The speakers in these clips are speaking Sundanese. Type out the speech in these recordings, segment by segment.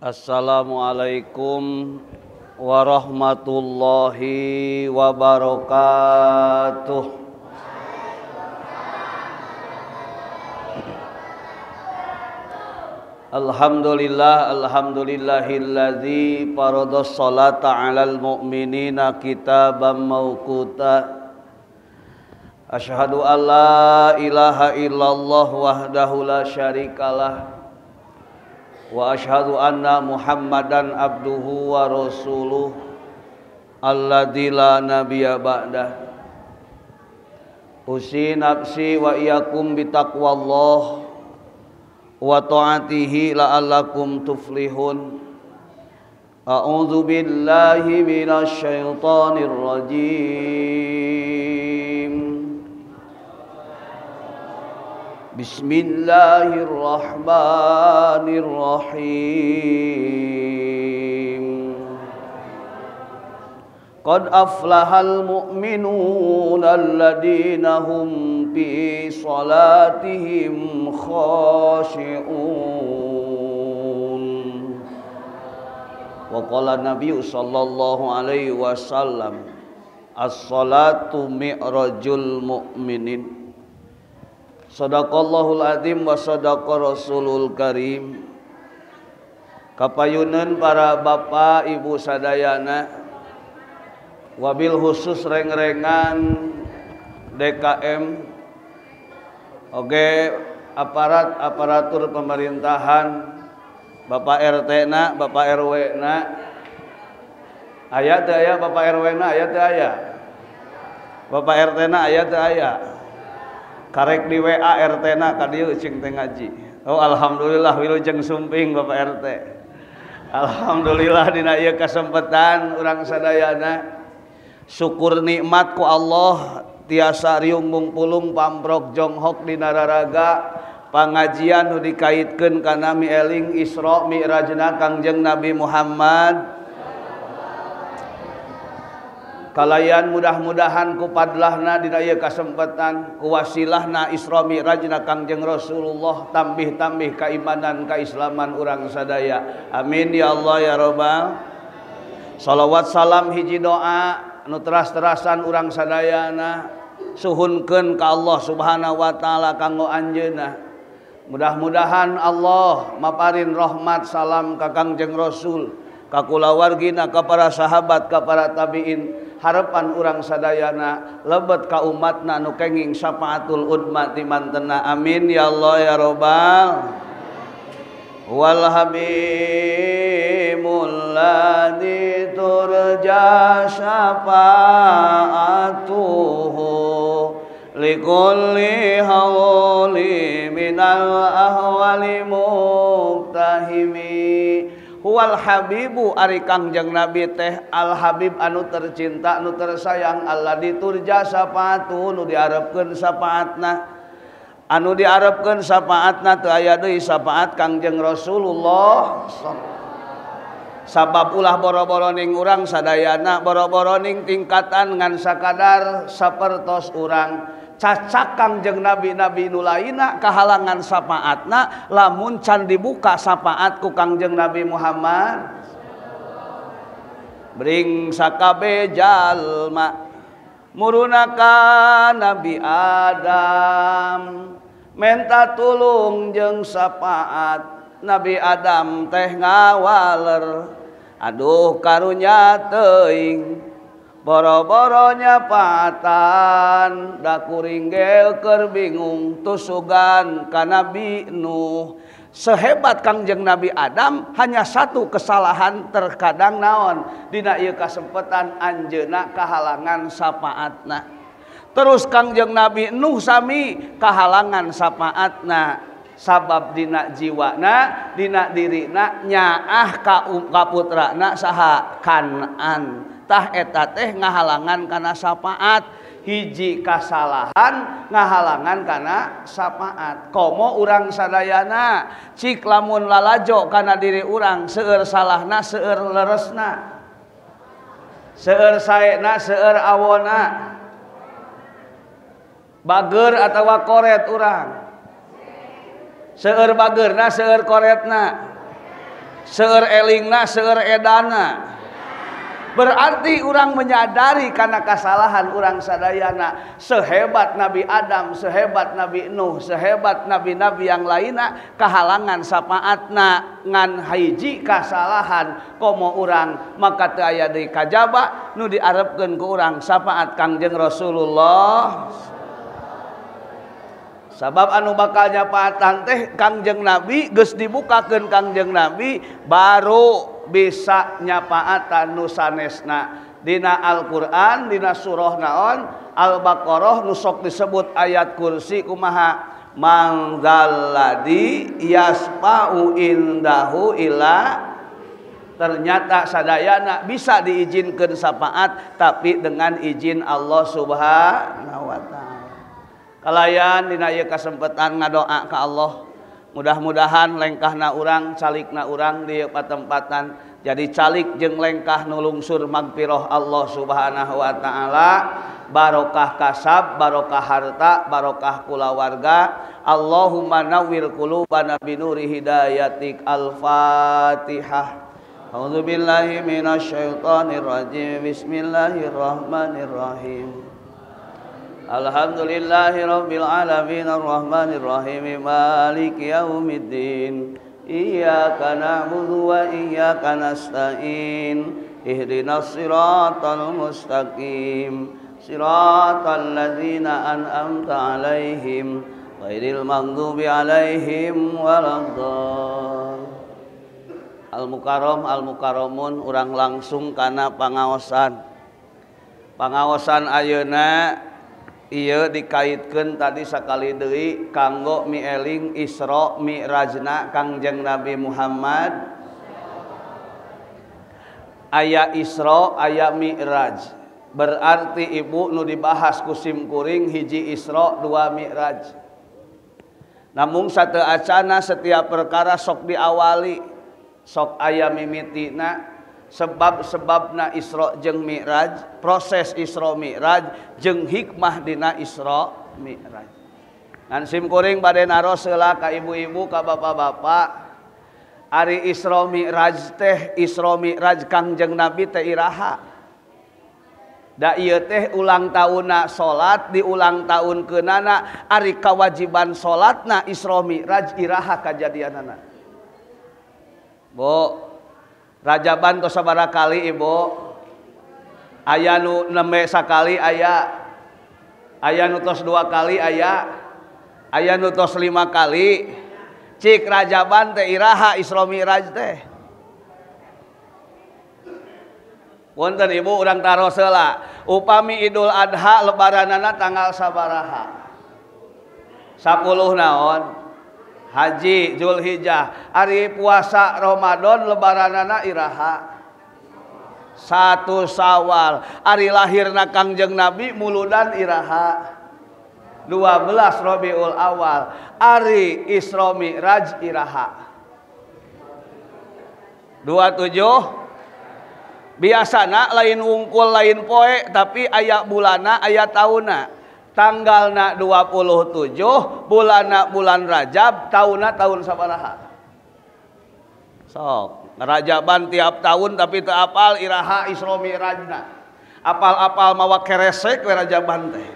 Assalamualaikum warahmatullahi wabarakatuh. Alhamdulillah, alhamdulillahilladzi farada sholata 'alal mu'minina kitaban mawquta. Asyhadu an la ilaha illallah wahdahu la syarikalah wa asyhadu anna Muhammadan abduhu wa rasuluh alladzi la nabiyya ba'dah. Usi nafsi wa iyyakum bitaqwallah wa ta'atihi la'allakum tuflihun. A'udzu billahi minasy syaithanir rajim. Bismillahirrahmanirrahim. Qad aflahal mu'minuna alladziina hum fi salatihim khashi'un. Wa qala Nabiyyu sallallahu alaihi wasallam, as-salatu mi'rajul mu'minin. Sadaqallahul azim wa sadaqa rasulul karim. Kapayunan para bapak ibu sadayana, wabil khusus reng-rengan DKM, oke, aparat aparatur pemerintahan, bapak RT na, bapak RW na, aya teu aya bapak RW na, aya teu aya, bapak RT na, aya teu aya. Karek di WA RT na ka dieu cing teh ngaji. Oh alhamdulillah wilujeng sumping Bapak RT. Alhamdulillah dina ieu kasempatan urang sadayana syukur nikmat ku Allah tiasa riung mungpulung pamprok jonghok dina raraga pangajian nu dikaitkeun kana mieling Isra Mi'rajna Kangjeng Nabi Muhammad. Kalayan mudah-mudahan ku padlahna dina ieu kasempatan ku wasilahna Isra Mi'rajna Kangjeng Rasulullah tambih-tambih keimanan keislaman urang sadaya. Amin ya Allah ya Rabbal. Salawat salam hiji doa nu teras-terasan urang sadayana suhunkeun ka Allah Subhanahu wa taala kanggo anjeunna. Mudah-mudahan Allah maparin rahmat salam ka Kangjeng Rasul, ka kulawargina, ka para sahabat, ka para tabiin. Harapan urang sadayana lebet ka umatna nu kenging syafaatul udma ti mantena. Amin ya Allah ya Rabbal. Wal habibul ladzi turja syafaatuhu likulli hawli minal ahwali muktahimi. Huwal habibu ari Kangjeng Nabi teh al habib anu tercinta anu tersayang alladzi turja syafaatu nu diarepkeun syafaatna, anu diarepkeun syafaatna teu aya deui syafaat Kangjeng Rasulullah. Sabab ulah boro-boroning urang sadayana boro-boroning tingkatan ngan sakadar sapertos urang cacak Kangjeng Nabi-nabi nu lainna kahalangan syafaatna lamun can dibuka syafaat ku Kangjeng Nabi Muhammad. Bring sakabe jalma muruna ka Nabi Adam menta tulung jeung syafaat Nabi Adam teh ngawaler aduh karunya teuing boro-boronya patan da kuring ge keur bingung tusugan ka Nabi Nuh. Sehebat Kangjeng Nabi Adam hanya satu kesalahan terkadang naon dina ieu kasempatan anjeunna kahalangan syafaatna. Terus Kangjeng Nabi Nuh sami kahalangan syafaatna sabab dina jiwana dina dirina nyaah ka putrana saha Kanan. Tah eta teh ngahalangan kana syafaat. Hiji kasalahan ngahalangan kana syafaat. Komo urang sadayana cik lamun lalajo kana diri urang seueur salahna seueur leresna seueur saena seueur awona bager atawa koret urang seueur bagerna seueur koretna. Seueur elingna, seueur edana. Berarti orang menyadari karena kesalahan orang sadayana. Sehebat Nabi Adam, sehebat Nabi Nuh, sehebat nabi-nabi yang lainna, kahalangan sapaatna ngan hiji kasalahan komo urang maka teu aya deui kajaba nu diarepkeun ku urang sapaat Kangjeng Rasulullah. Sabab anu bakal nyapaatan teh Kangjeng Nabi geus dibukakeun Kangjeng Nabi baru bisa nyapaatan nu sanesna. Dina Al-Qur'an, dina surah naon Al-Baqarah nu sok disebut ayat kursi kumaha mangzalladzi yasfa'u indahu illa. Ternyata sadayana bisa diizinkan syafaat tapi dengan izin Allah Subhanahu wa taala. Kalayan dina ieu kasempatan ngadoa ka Allah, mudah-mudahan lengkahna urang, calikna urang di patempatan jadi calik jeung lengkah nu lungsur magfirah Allah Subhanahu wa taala, barokah kasab, barokah harta, barokah kulawarga. Allahumma nawwir qulubana binuri hidayatik. Al-Fatihah. A'udzubillahi minasyaitonir rajim. Bismillahirrahmanirrahim. Alhamdulillahi rabbil alamin arrahmanir rahim maliki yaumiddin. Iyyaka na'budu wa iyyaka nasta'in. Ihdinas siratal mustaqim. Siratal ladzina an'amta 'alaihim ghairil maghdubi 'alaihim waladdallin. Al-Mukarram al-Mukarramun urang langsung kana pangaosan. Pangaosan ayeuna ieu dikaitkeun tadi sakali deui kanggo mieling Isra Mi'rajna Kangjeng Nabi Muhammad. Aya Isra, aya Mi'raj. Berarti ibu nu dibahas ku sim kuring hiji Isra, dua Mi'raj. Namun sateu acana setiap perkara sok diawali, sok aya mimitina. Sebab-sebabna Isra jeung Mi'raj, proses Isra Mi'raj jeung hikmah dina Isra Mi'raj. Ngan sim kuring bade naros heula ka ibu-ibu ka bapak-bapak. Ari Isra Mi'raj teh Isra Mi'raj Kangjeng Nabi teh iraha? Da ieu teh ulang taunna salat diulang tahun keunana, ari kawajiban salatna Isra Mi'raj iraha kajadianana? Bu, Rajaban tos sabaraha kali ibu? Aya nu nembe sakali aya, aya nu tos 2 kali aya, aya nu tos 5 kali. Cik Rajaban teh iraha Isra Mi'raj teh? Punten ibu urang taros heula. Upami Idul Adha lebaranana tanggal sabaraha? 10 naon? Haji Zulhijjah. Ari puasa Ramadan lebaranana iraha? 1 Syawal. Ari lahirna Kangjeng Nabi muludan iraha? 12 Rabiul Awal. Ari Isra Mi'raj iraha? 27. Biasana lain wungkul lain poe tapi aya bulana aya tauna. Tanggalna 27, bulanna bulan Rajab, taunna tahun sabaraha? Sok, Rajaban tiap tahun tapi teu apal iraha Isra Mi'rajna. Apal-apal mawa keresek we Rajaban teh.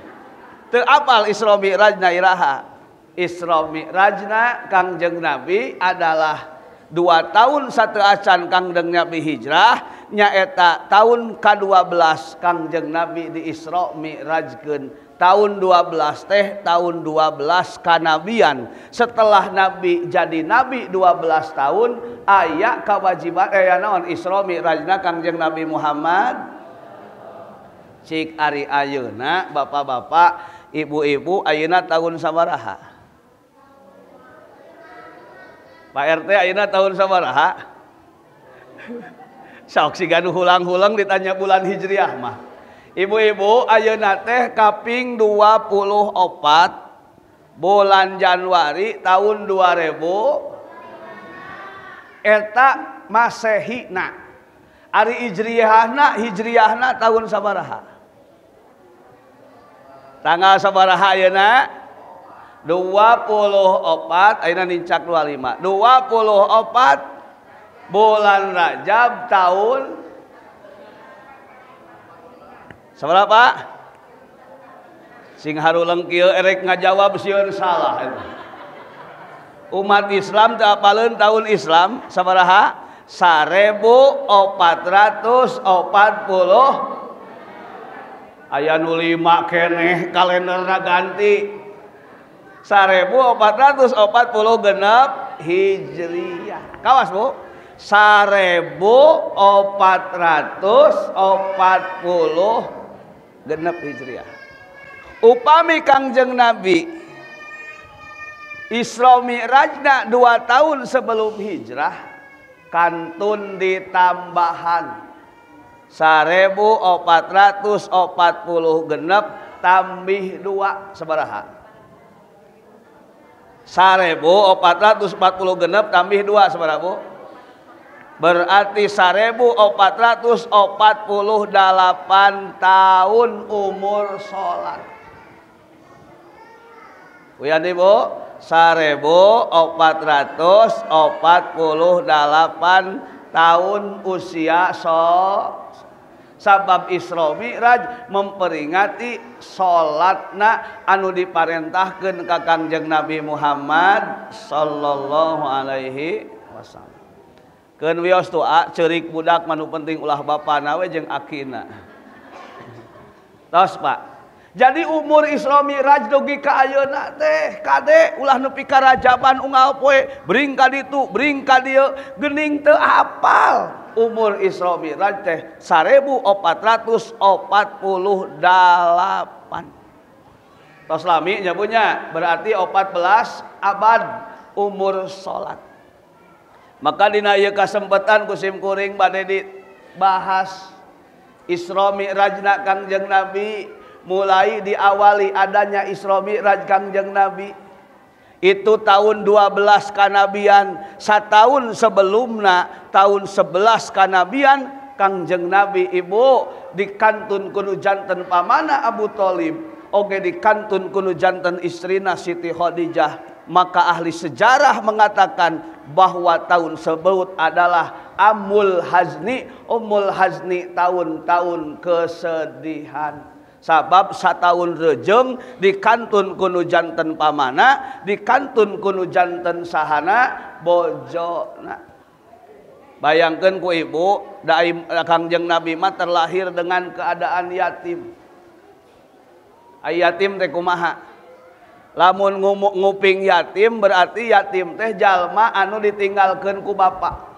Teu apal Isra Mi'rajna iraha. Isra Mi'rajna Kangjeng Nabi adalah 2 tahun sateu acan Kangjeng Nabi hijrah, nyaeta tahun ke-12 Kangjeng Nabi di Isra Mi'rajkeun. Tahun 12 teh tahun 12 kanabian. Setelah Nabi jadi nabi 12 tahun aya kewajiban naon Isra Mi'rajna Kangjeng Nabi Muhammad. Cik ari ayeuna bapak-bapak, ibu-ibu ayeuna tahun sabaraha? Pak RT ayeuna tahun sabaraha? Sok siga nu hulang-hulang ditanya bulan Hijriah mah. Ibu-ibu ayeuna teh kaping 24 bulan Januari tahun 2000 eta Masehina. Ari Hijriahna, Hijriahna tahun sabaraha? Tanggal sabaraha ayeuna? 24 ayeuna nincak 25. 24 Bulan Rajab tahun seberapa? Sing haruleng kieu erek ngajawab sieun salah. Umat Islam teu apaleun tahun Islam sabaraha? 1440. Aya nu 5 keneh kalenderna ganti. 1440 genep Hijriah. Kawas Bu. 1440 genep Hijriah. Upami Kangjeng Nabi Isra Mi'rajna 2 tahun sebelum hijrah, kantun ditambahan 1440 genep tambih 2 sabaraha? 1440 genep tambih 2 sabaraha Bu? Berarti 1448 tahun umur sholat. Uyan Ibu, 1448 tahun usia sabab Isra Mi'raj memperingati salatna anu diparentahkeun ka Kangjeng Nabi Muhammad sallallahu alaihi wasallam. Keun wios tuh ceurik budak manu penting ulah bapana we jeung akina. Tos Pak. Jadi umur Isra Mi'raj dugi ka ayeuna teh kade ulah nepi ka Rajaban unggal poe bring ka ditu bring ka dieu geuning teu apal. Umur Isra Mi'raj teh 1448. Tos lami nya punya berarti 14 abad umur salat. Maka dina ieu kasempatan ku sim kuring bade dibahas Isra Mi'rajna Kangjeng Nabi. Mulai diawali adanya Isra Mi'raj Kangjeng Nabi itu tahun 12 kanabian. Setahun sebelumna tahun 11 kanabian Kangjeng Nabi ibu dikantun kuno janten pamana Abu Thalib, oge dikantun kuno janten istrina Siti Khadijah. Maka ahli sejarah mengatakan bahwa tahun tersebut adalah Amul Hazni, Umul Hazni, tahun-tahun kesedihan. Sabab satahun rejeng dikantun kuno janten pamana, dikantun kuno janten sahana bojona. Bayangkan ku ibu, Kangjeng Nabi mah terlahir dengan keadaan yatim. Yatim teh kumaha? Lamun nguping yatim berarti yatim teh jalma anu ditinggalkeun ku bapa.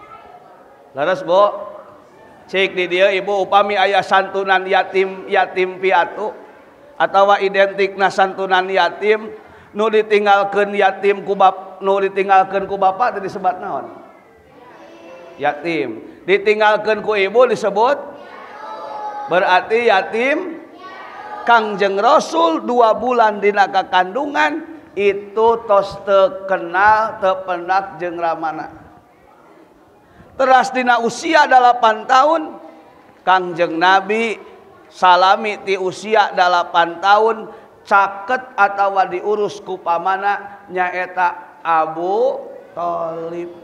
Leres Bu? Cik di dia ibu upami aya santunan yatim, yatim piatu atawa identikna santunan yatim nu ditinggalkeun yatim ku bap, nu ditinggalkeun ku bapa teh disebut naon? Yatim. Ditinggalkeun ku ibu disebut berarti yatim. Kangjeng Rasul 2 bulan dina kakandungan itu tos teu kenal teu pendak jeung ramana. Teras dina usia 8 tahun Kangjeng Nabi salami ti usia 8 tahun caket atawa diurus ku pamana nyaeta Abu Thalib.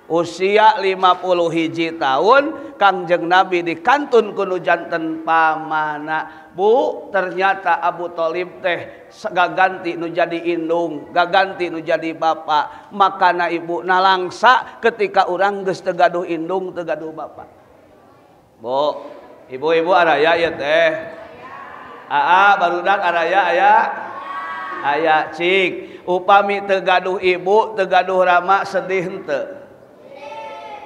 Usia 51 tahun Kangjeng Nabi dikantun kuno janten pamana. Bu, ternyata Abu Thalib teh gaganti nu jadi indung, gaganti nu jadi bapak. Makana ibu nalangsa ketika urang geus teu gaduh indung, teu gaduh bapak. Bu, ibu-ibu araya ieu teh. Aa barudak araya aya. Aya cik, upami teu gaduh ibu, teu gaduh rama sedih henteu.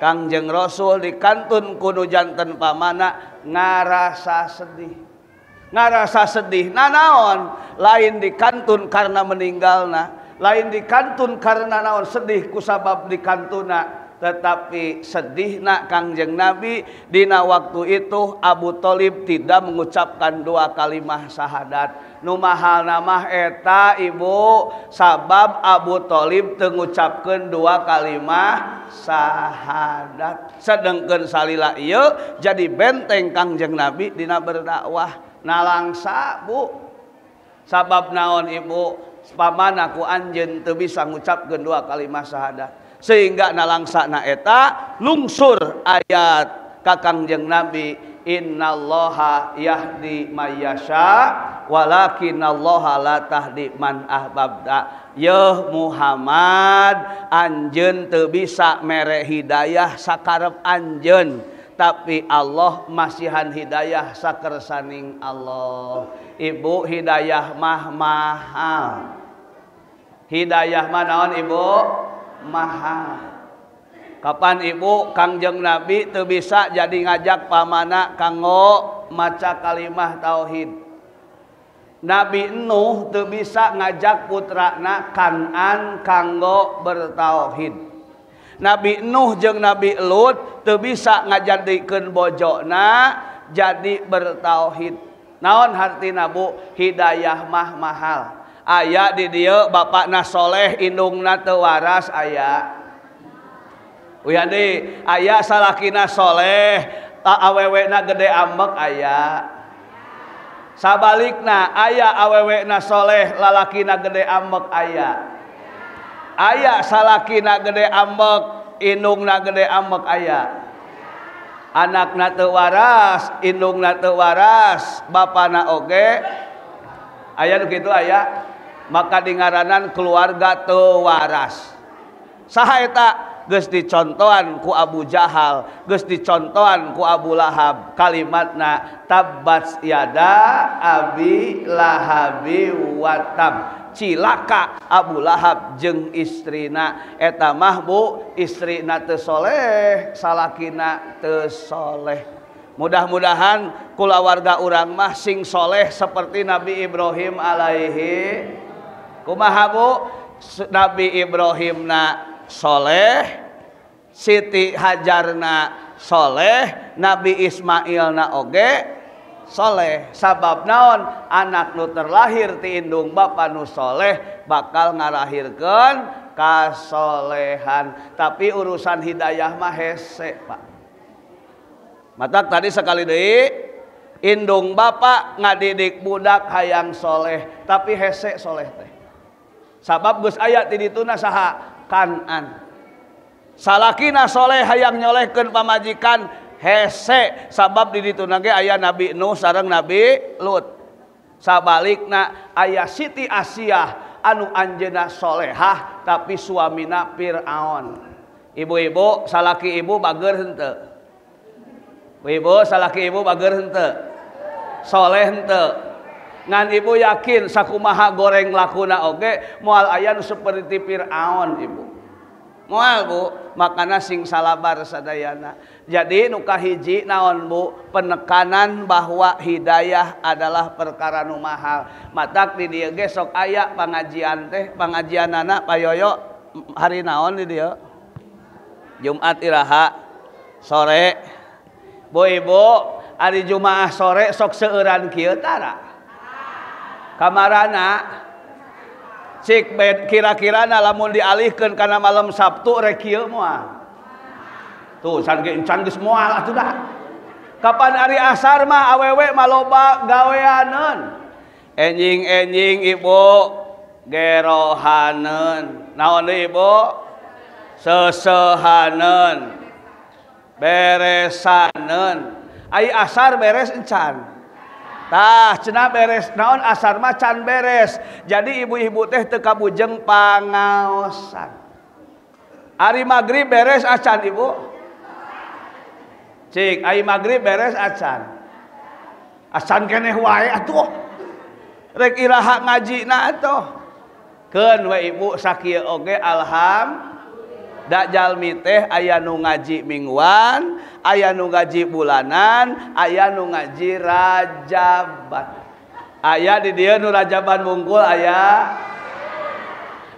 Kangjeng Rasul dikantun kudu janten pamana ngarasa sedih. Ngarasa sedih nanaon? Lain dikantun karena meninggalna, lain dikantun karena naon sedih kusabab dikantuna, tetapi sedihna Kangjeng Nabi dina waktu itu Abu Thalib tidak mengucapkan 2 kalimah syahadat. Nu mahal namah eta ibu sabab Abu Thalib teu ngucapkeun 2 kalimah syahadat. Sedengkeun salila ieu jadi benteng Kangjeng Nabi dina berdakwah. Nalangsa bu sabab naon ibu pamana ku anjeun teu bisa ngucapkeun 2 kalimah syahadat. Sehingga nalangsana eta lungsur ayat ka Kangjeng Nabi, innallaha yahdi mayyasha walakinallaha la tahdi man ahbabta. Yeuh Muhammad, anjeun teu bisa mere hidayah sakarep anjeun, tapi Allah masihan hidayah sakersaning Allah. Ibu, hidayah mah mahal. Hidayah mah naon ibu? Mahal. Kapan ibu Kangjeng Nabi teu bisa jadi ngajak pamana kanggo maca kalimah tauhid. Nabi Nuh teu bisa ngajak putrana Kan'an kanggo bertauhid. Nabi Nuh jeung Nabi Lut teu bisa ngajadikeun bojona jadi bertauhid. Naon hartina bu? Hidayah mah mahal. Aya di dieu bapakna soleh indungna teu waras aya. Uyandi aya salakina soleh awewena gede ambek aya. Sabalikna aya awewena soleh lalakina gede ambek aya. Aya salakina gede ambek indungna gede ambek aya. Anakna teu waras, indungna teu waras, bapana oge aya nu kitu aya. Maka dingaranan keluarga teu waras. Saha eta? Geus dicontohan ku Abu Jahal, geus dicontohan ku Abu Lahab. Kalimatna tabbat yada abi lahabi watab. Cilaka Abu Lahab jeung istrina. Eta mah bu, istrina teu soleh, salakina teu soleh. Mudah-mudahan kulawarga urang mah sing soleh seperti Nabi Ibrahim alaihi. Kumaha bu? Nabi Ibrahimna soleh, Siti Hajarna soleh, Nabi Ismailna oge soleh. Sabab naon? Anak nu terlahir ti indung bapa nu soleh bakal ngarahirkeun kasolehan. Tapi urusan hidayah mah hese pak. Matak tadi sekali deui, indung bapa ngadidik budak hayang soleh, tapi hese soleh teh. Sabab geus aya ti dituna saha? Kan'an. Salakina soleh hayang nyolehkeun pamajikan hese, sabab di dituna ge aya Nabi Nuh sareng Nabi Lut. Sabalikna aya Siti Asiyah anu anjeunna solehah tapi suamina Fir'aun. Ibu-ibu salaki ibu bager henteu? Ibu salaki ibu bager henteu? Soleh henteu? Ngan ibu yakin sakumaha goreng lakuna oge moal aya nu seperti Fir'aun ibu. Moal bu, makana sing salabar sadayana. Jadi nu kahiji naon bu, penekanan bahwa hidayah adalah perkara nu mahal. Matak di dieu ge sok aya pangajian teh, pangajianana Pak Yoyo hari naon di dieu? Jumat iraha sore. Bu ibu, hari Jumaah sore sok seueuran kieu tara. Kamarana cik kira-kira lamun dialihkeun kana malam Sabtu rek kieu moal. Tuh san ge encan geus moal atuh dah. Kapan ari asar mah awewe mah loba gaweaneun. Enjing-enjing ibu gerohaneun. Naon deui ibu? Sesehaneun. Beresaneun. Ai asar beres encan. Tah cenah beres naon asar mah can beres. Jadi ibu-ibu teh teu kabujeng pangaosan. Ari magrib beres acan ibu? Cik, ari magrib beres acan. Acan keneh wae atuh. Rek iraha ngajina atuh. Keun we ibu sakieu oge alham. Da jalmi teh aya nu ngaji mingguan, aya nu ngaji bulanan, aya nu ngaji rajaban. Aya di dieu nu rajaban wungkul aya.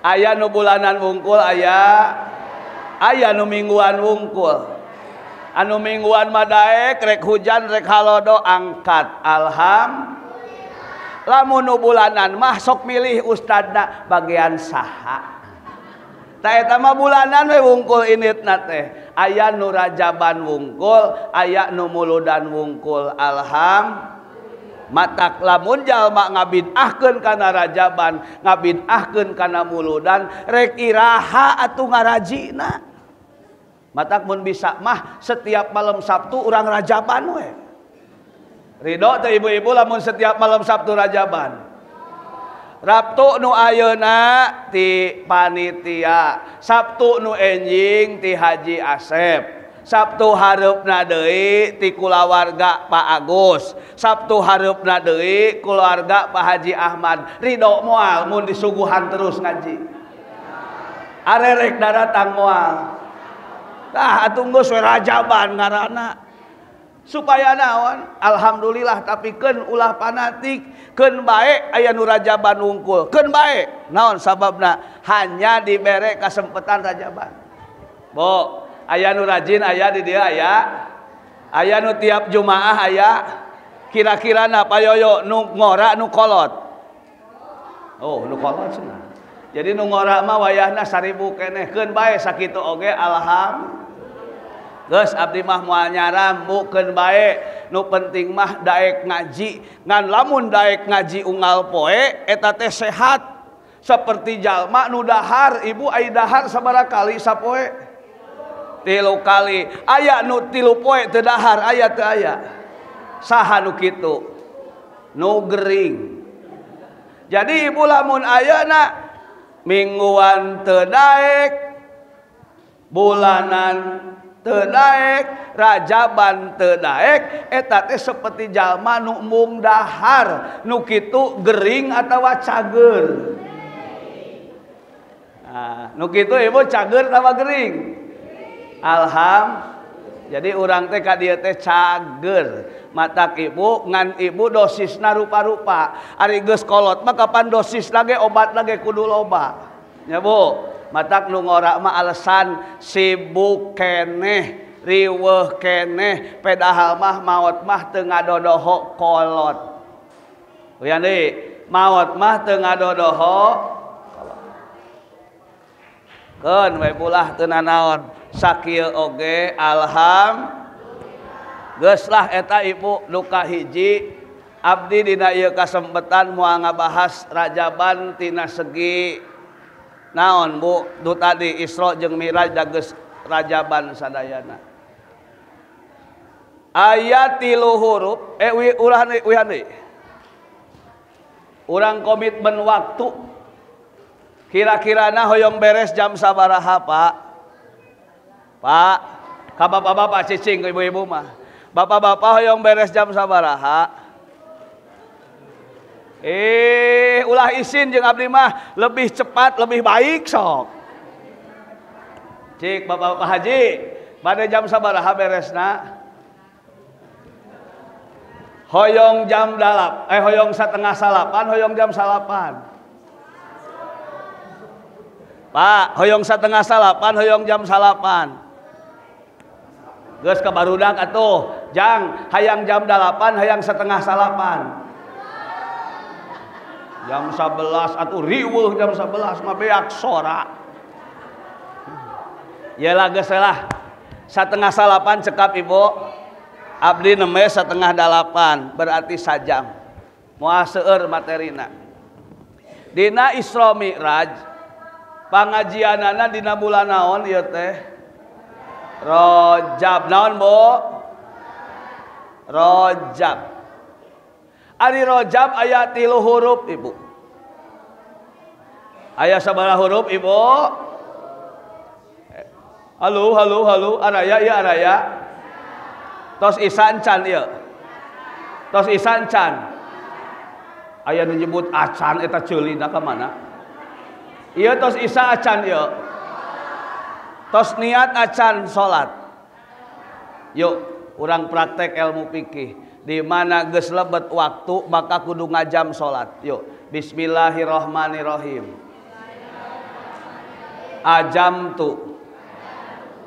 Aya nu bulanan wungkul aya. Aya nu mingguan wungkul. Anu mingguan mah daek rek hujan rek halodo angkat alham. Lamun nu bulanan mah sok milih ustadna bagian saha. Ta eta mah bulanan we wungkul initna teh. Aya nu rajaban wungkul, aya nu muludan wungkul. Alham. Matak lamun jalma ngabid'ahkeun kana rajaban, ngabid'ahkeun kana muludan, rek iraha atuh ngarajina. Matak mun bisa mah setiap malam Sabtu urang rajaban we. Ridho teh ibu-ibu lamun setiap malam Sabtu rajaban. Rabtu nu ayeuna ti panitia, Sabtu nu enjing ti Haji Asep, Sabtu hareupna deui ti kulawarga Pak Agus, Sabtu hareupna deui keluarga Pak Haji Ahmad. Ridho moal mun disuguhan terus ngaji. Arerek daratang moal. Tah atuh geus we rajaban ngaranna. Supaya naon? Alhamdulillah, tapi keun ulah fanatik, keun bae aya nu rajaban wungkul, keun bae. Naon sababna? Hanya dibere kasempetan rajaban. Bo, aya nu rajin aya di dieu aya. Aya nu tiap Jumaah aya. Kira-kira na payoyo nu ngora nu kolot. Oh, nu kolot cenah. Jadi nu ngora mah wayahna 1000 keneh, keun bae sakitu oge alhamdulillah. Geus abdi mah moal nyaram, bu keun bae, nu penting mah daek ngaji. Ngan lamun daek ngaji unggal poe eta teh sehat. Seperti jalma nu dahar, ibu ai dahar sabaraha kali sapoe? 3 kali. Aya nu 3 poe teu dahar, aya teu aya? Saha nu kitu? Nu gering. Jadi ibu lamun ayeuna mingguan teu daek, bulanan teu daek, rajaban teu daek, eta teh seperti jalma nu mung dahar, nu kitu gering atawa cager. Nah, nu kitu ibu cager atawa gering? Alham. Jadi urang teh ka dieu teh cager. Matak ibu ngan ibu dosisna rupa-rupa. Ari geus kolot mah kapan dosisna ge obatna ge kudu loba. Nya Bu. Matak nu ngora mah alasan sibuk keneh, riweuh keneh, padahal mah maot mah teu ngadodoho kolot. Uyan deui, maot mah teu ngadodoho kolot. Keun we bulah teu nanaon, sakieu oge alham. Geus lah eta ibu nu kahiji, abdi dina ieu kasempetan moal ngabahas rajaban tina segi naon bu, du tadi Isra jeung Miraj da geus rajaban sadayana. Aya 3 huruf ulah uihan deui. Urang komitmen waktu. Kira-kirana hoyong beres jam sabaraha, Pak? Pak, ka bapak-bapak cicing ke ibu-ibu mah. Bapak-bapak hoyong beres jam sabaraha? Ulah isin jeung abdi mah, lebih cepat lebih baik sok. Cik bapak-bapak haji, bade jam sabaraha beresna? Hoyong jam 8, hoyong 7:30, hoyong jam 9. Pak, hoyong 7:30, hoyong jam 9. Geus ka barudak atuh, jang hayang jam 8, hayang 7:30. Jam 11 atuh riweuh jam 11 mah beak sora. Yelah geus lah. 7:30 cekap ibu. Abdi nembe 7:30 berarti sajam. Moal seueur materina. Dina Isra Mi'raj pangajianana dina bulan naon ieu teh? Rajab. Naon Bu? Rajab. Ari Rajab aya 3 huruf ibu. Aya sabaraha huruf ibu? Halo halo halo, araya ieu araya. Tos isa encan ieu. Tos isa encan. Aya nu nyebut acan eta ceulina ka mana? Ieu tos isa acan ieu. Tos niat acan salat. Yuk, urang praktek ilmu fikih. Di mana geus lebet waktu maka kudu ngajam salat. Yuk, bismillahirrahmanirrahim. Ajam tu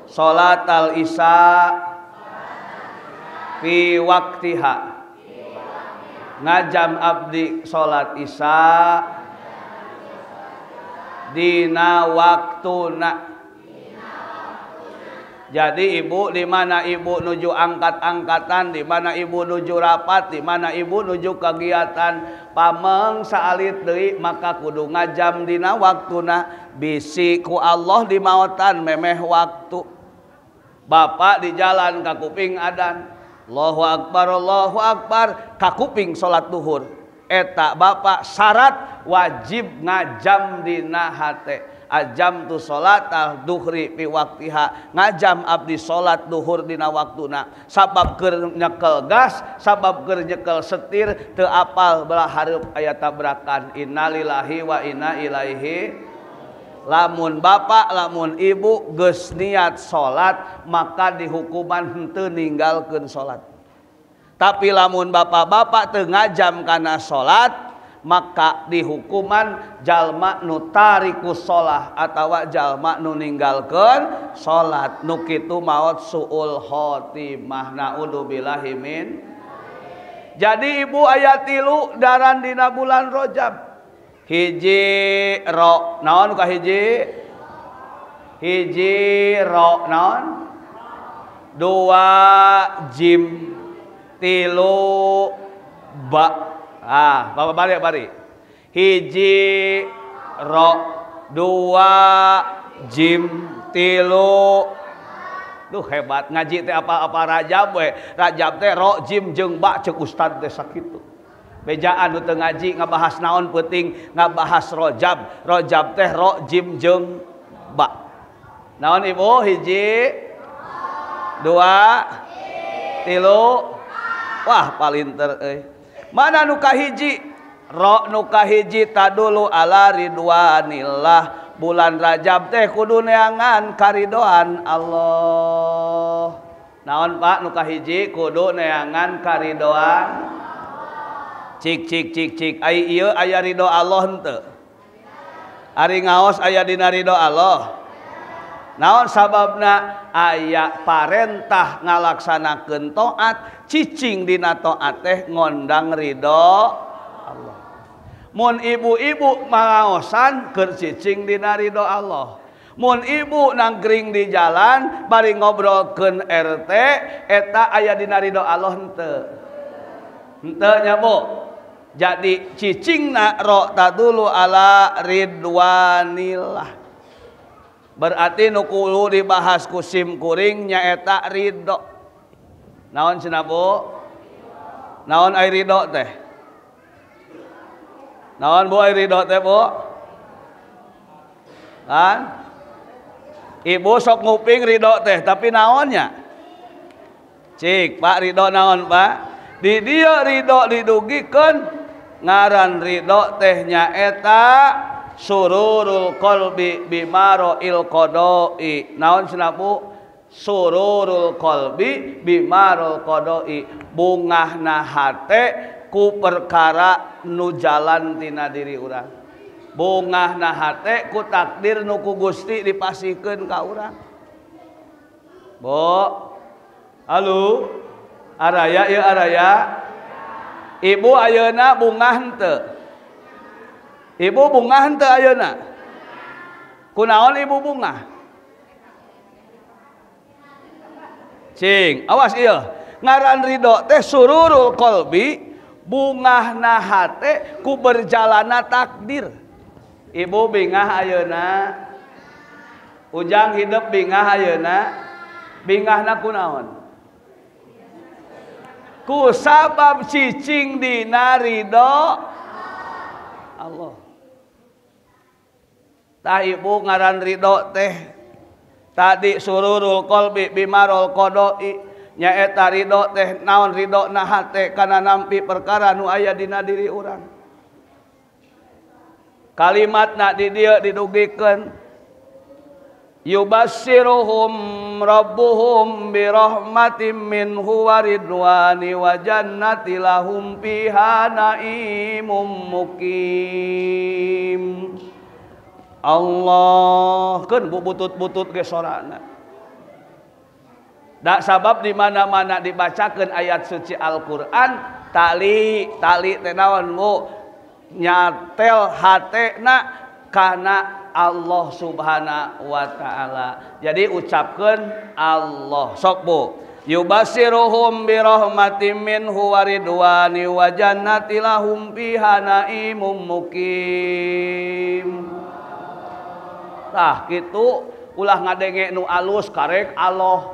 salat al isya fi waktiha. Ngajam abdi salat isya dina waktuna. Jadi ibu di mana ibu nuju angkat-angkatan, di mana ibu nuju rapat, di mana ibu nuju kegiatan pameng saalit deui maka kudu ngajam dina waktuna bisi ku Allah di maotan memeh waktu. Bapak di jalan ka kuping adan, Allahu akbar Allahu akbar, ka kuping salat duhur. Eta bapak syarat wajib ngajam dina hate. Ajam tu salat al-duhri fi waktiha, ngajam abdi salat duhur dina waktuna. Sabab keur nyekel gas, sabab keur nyekel setir teu apal belah hareup aya tabrakan. Innalillahi wa inna ilaihi. Lamun bapak lamun ibu geus niat salat maka dihukuman henteu ninggalkeun salat. Tapi lamun bapak-bapak teu ngajam kana salat maka dihukuman jalma nu tarikus sholah atawa jalma nu ninggalkeun salat nu kitu maot suul khotimah, naudzubillahi min. Jadi ibu aya tilu daran dina bulan Rajab. Hiji ro naon ka hiji? Hiji ro naon? Dua jim, tilu ba. Ah, bapak balik bari. Hiji ro, dua jim, tilu. Duh hebat ngaji teh apa-apa Rajab we. Rajab teh ro jim jeung ba ceuk ustad teh sakitu. Bejaan nu teu ngaji ngabahas naon peuting, ngabahas Rajab. Rajab teh ro jim jeung ba. Naon ibu? Hiji, dua, tilu. Wah palinter euy. Mana nu kahiji? Ro nu kahiji tadulu ala ridwanillah. Bulan Rajab teh kudu neangan karidoan Allah. Naon Pak nu kahiji kudu neangan karidoan. Cik cik cik cik ai ieu aya ridho Allah henteu? Ari ngaos aya dina ridho Allah. Naon sababna? Aya parentah ngalaksanakeun taat, cicing dina taat teh ngondang ridho Allah. Mun ibu-ibu mangaosan keur cicing dina ridho Allah. Mun ibu nangkring di jalan bari ngobrolkeun RT eta aya dina ridho Allah henteu? Henteu nya Bu. Jadi cicingna ro tadulu ala ridwanillah. Berarti nu kudu dibahas ku sim kuring nyaeta ridho. Naon cenah Bu? Naon ai ridho teh? Naon Bu ai ridho teh Bu? Kan? Ibu sok nguping ridho teh, tapi naonnya? Cik, Pak ridho naon Pak? Di dieu ridho didugikeun ngaran ridho teh nyaeta sururul qalbi bimaroil qadoi. Naon cenah Bu? Sururul qalbi bimarul qadoi, bungahna hate ku perkara nu jalan tina diri urang. Bungahna hate ku takdir nu ku Gusti dipasihkeun ka urang. Bu, halo, araya ieu araya. Ibu ayeuna bungah henteu? Ibu bungah henteu ayeuna? Kunaon ibu bungah? Cing, awas ieu. Ngaran ridho teh sururul qalbi, bungahna hate ku berjalana takdir. Ibu bingah ayeuna. Ujang hidup bingah ayeuna. Bingahna kunaon? Ku sabab cicing dina ridho Allah. Tah ibu ngaran ridho teh tadi sururul qalbi bimarul qadoi, nyaeta ridho teh naon ridho na hate kana nampi perkara nu aya dina diri urang. Kalimatna di dieu didugikeun yubassiruhum rabbuhum birahmatin minhu wa ridwani wa jannati lahum fiha naimum mukim. Allah keun butut-butut ge sorana. Dak sabab di mana-mana dibacakeun ayat suci Al-Qur'an, tali tali teh naon Bu? Nyatel hatena kana Allah Subhanahu wa taala. Jadi ucapkeun Allah. Sok Bu. Yubasiruhum birahmatin minhu wa ridwani wa jannati lahum fiha naimum mukim. Tah kitu ulah ngadenge nu alus karek Allah.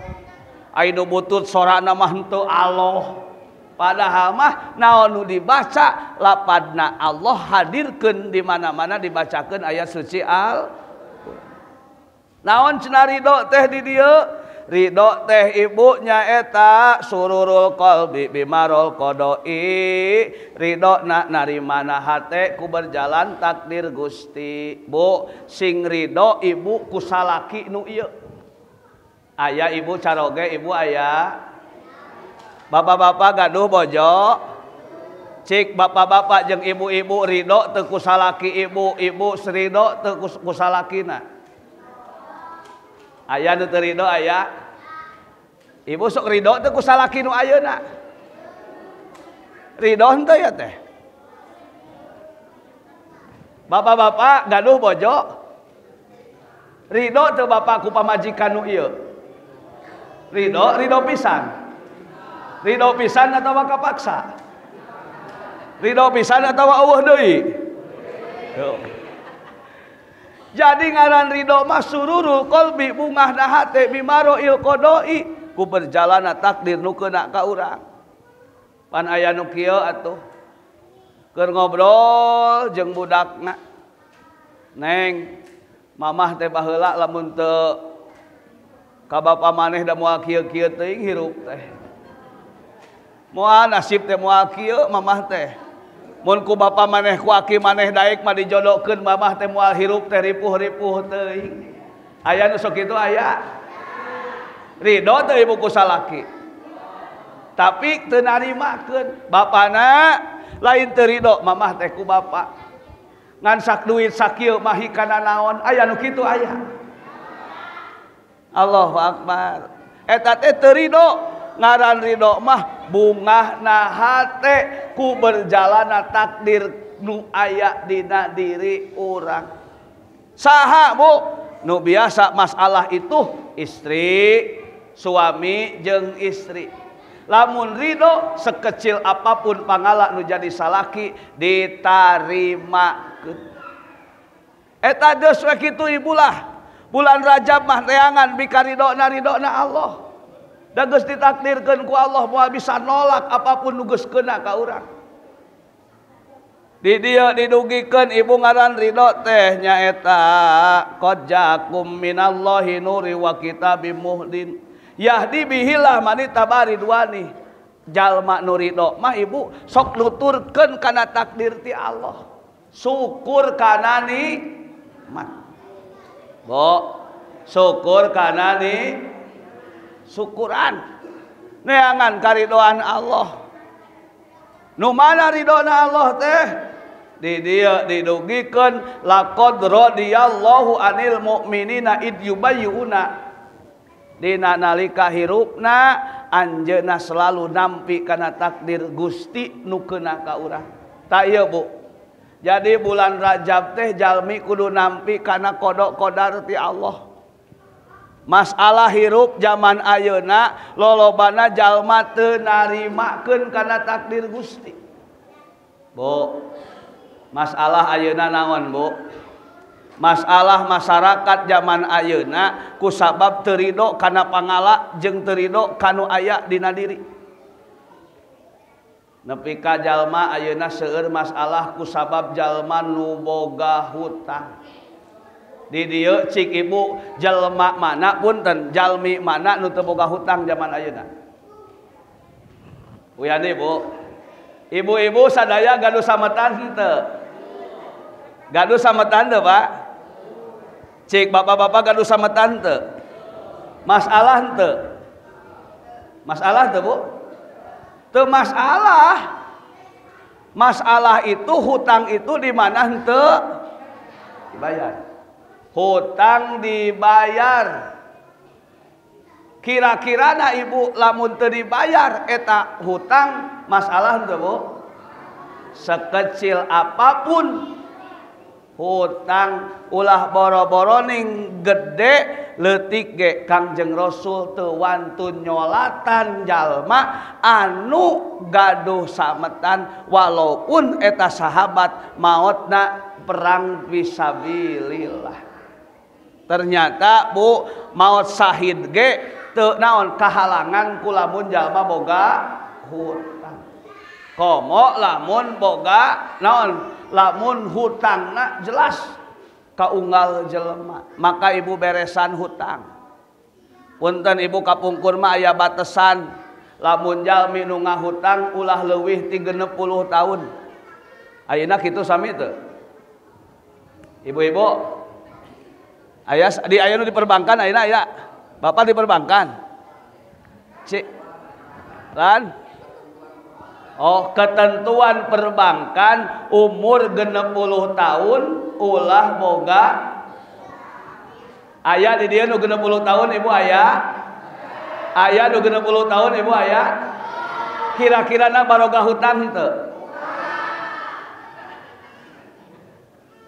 Ai nu butut sorana mah henteu Allah. Padahal mah naon nu dibaca lapadna Allah hadirkeun di mana-mana dibacakeun ayat suci Al. Naon cenah ridho teh di dieu? Ridho teh ibu nyaeta sururul qalbi bimarol qodoi. Ridho na narimana hate ku berjalan takdir Gusti. Bu sing ridho ibu ku salaki nu ieu. Aya ibu caroge ibu aya. Bapak-bapak gaduh bojo. Cik bapak-bapak jeung ibu-ibu ridho teu ku salaki ibu, ibu ridho teu ku salakina. Aya nu teu ridho aya. Ibu sok ridho teu ku salaki nu ayeuna. Ridho henteu ya teh. Bapak-bapak gaduh bojo. Ridho teu bapak ku pamajikan nu ieu. Ridho, ridho pisan. Ridho pisan atawa kapaksa? Ridho pisan atawa eueuh deui? Jadi ngaran ridho mah sururul qalbi bungahna hate bimaroil qodoi ku berjalana takdir nu keuna ka urang. Pan aya nu kieu atuh. Keur ngobrol jeung budakna. Neng, mamah teh baheula lamun teu ka bapa maneh da moal kieu-kieu teuing hirup teh. Moal nasib teh moal kieu mamah teh. Mun ku bapa maneh ku aki maneh daek mah dijodohkeun mamah teh moal hirup teh ripuh-ripuh teuing. Aya nu sok kitu aya. Ridho teh ibu ku salaki. Tapi teu narimakeun. Bapana lain teu ridho mamah teh ku bapa. Ngan sak duit sakieu mah hikana naon aya nu kitu aya. Allahu akbar. Eta teh teu ridho. Ngaran ridho mah bungahna hate ku berjalana takdir nu aya dina diri urang. Saha Bu? Nu biasa masalah itu istri, suami jeung istri. Lamun ridho sekecil apapun pangala nu jadi salaki ditarimakeun. Eta geus we kitu ibulah. Bulan Rajab mah teangan bikaridona ridona Allah. Da geus ditakdirkeun ku Allah moal bisa nolak apapun nu geus keuna ka urang. Di dieu didugikeun ibu ngaran ridho teh nyaeta qad ja'akum minallahi nuri wa kitabim muhdin. Yahdi bihillah man tabaridwani. Jalma nu ridho mah ibu sok nuturkeun kana takdir ti Allah. Syukur kana nikmat. Bo, syukur kana ni syukuran neangan karidoan Allah. Nu mana ridona Allah teh? Di dieu didugikeun laqad radiyallahu anil mu'minina id yubayyuna. Dina nalika hirupna anjeunna selalu nampi kana takdir Gusti nu keuna ka urang. Ta ieu Bu. Jadi bulan Rajab teh jalmi kudu nampi kana qada qadar ti Allah. Masalah hirup zaman ayeuna lolobana jalma teu narimakeun kana takdir Gusti. Bu, masalah ayeuna naon Bu? Masalah masyarakat zaman ayeuna kusabab teu ridho kana pangala jeung teu ridho kanu aya dina diri. Nepi ka jalma ayeuna seueur masalah kusabab jalma nu boga hutang. Di dieu cik ibu jalma mana punten jalmi mana nu teu boga hutang zaman ayeuna. Uyani Bu. Ibu-ibu sadaya gaduh sametan henteu? Gaduh sametan teu, Pak? Cik bapak-bapak gaduh sametan teu? Masalah henteu? Masalah teu, Bu? Teu masalah. Masalah itu hutang itu di mana henteu dibayar. Hutang dibayar. Kira-kira na ibu lamun teu dibayar eta hutang masalah henteu Bu? Sekecil apapun Hutang ulah boro-boro ning gede leutik ge Kangjeng Rasul teu wantun nyolatan jalma anu gaduh sametan walaupun eta sahabat maotna perang fisabilillah. Ternyata Bu maot sahid ge teu naon kahalangan ku lamun jalma boga hutang. Komo lamun boga naon lamun hutangna jelas kaunggal jelema, maka ibu beresan hutang. Punten ibu kapungkur mah aya batesan lamun jalmi nu ngahutang ulah leuwih ti 60 tahun. Ayeuna kitu sami teu? Ibu-ibu aya di aya nu di perbankan ayeuna aya. Bapak di perbankan. Cik. Lan? Oh, ketentuan perbankan umur 60 tahun ulah boga aya di dieu nu 60 tahun ibu aya. Aya nu 60 tahun ibu aya. Kira-kirana baroga hutang henteu?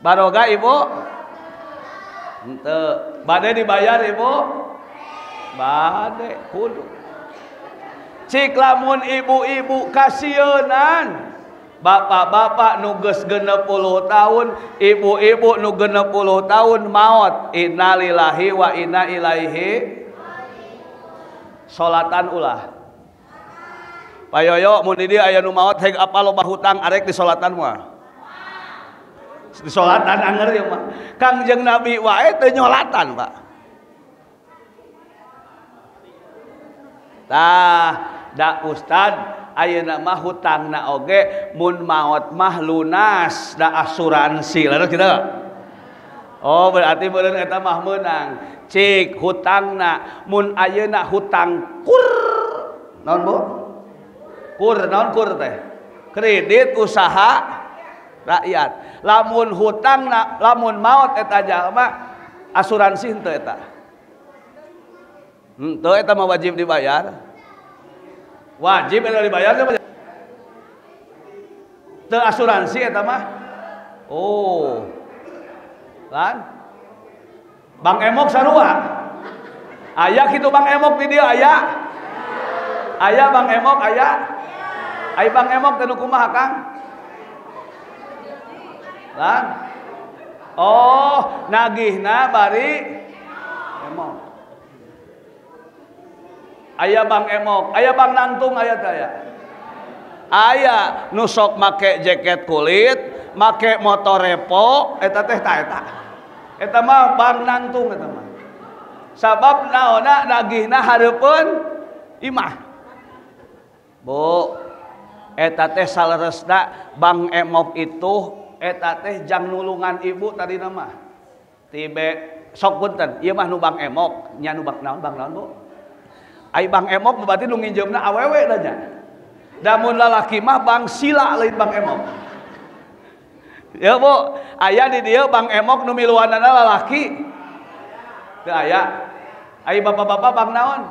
Baroga ibu? Henteu. Bade dibayar ibu? Bade kudu. Cik lamun ibu-ibu kasieunan, bapak-bapak nu geus 60 tahun, ibu-ibu nu 60 tahun maot, innalillahi wa inna ilaihi. Salatan ulah. Payoyo mun di dieu aya nu maot heg apa loba hutang arek disolatan moal. Disolatan anger ieu mah. Kangjeng Nabi wae teu nyolatan, Pak. Tah, da ustad ayeuna mah hutangna oge mun maot mah lunas da asuransi. Lalu kitu. Oh, berarti meureun eta mah meunang. Cik hutangna mun ayeuna hutang kur. Naon Bu? Kur, naon kur teh? Kredit usaha rakyat. Lamun hutangna, lamun maot eta jalma asuransi henteu eta. Henteu eta mah wajib dibayar. Wajib eta dibayar teh. Teu asuransi eta mah. Oh. Lan? Bang Emok sarua. Aya kitu Bang Emok di dieu aya. Aya Bang Emok aya. Ai Bang Emok teh nu kumaha Kang? Lan? Oh, nagihna bari emok. Aya Bang Emok, aya Bang Nangtung aya teh aya. Aya nu sok make jaket kulit, make motor repo, eta teh ta eta. Eta mah Bang Nangtung eta mah. Sabab naonna nagihna hareupeun imah. Bu, eta teh saleresna Bang Emok itu eta teh jang nulungan ibu tadi nama. Tibe sok punten, ieu mah nu Bang Emok, nya nu bang naon Bu? Ai Bang Emok berarti nu nginjeumna awewe da nya. Da mun lalaki mah Bang Sila lain Bang Emok. Ya Bu, aya di dieu Bang Emok nu miluanana lalaki. Teu aya. Ai bapak-bapak bang naon?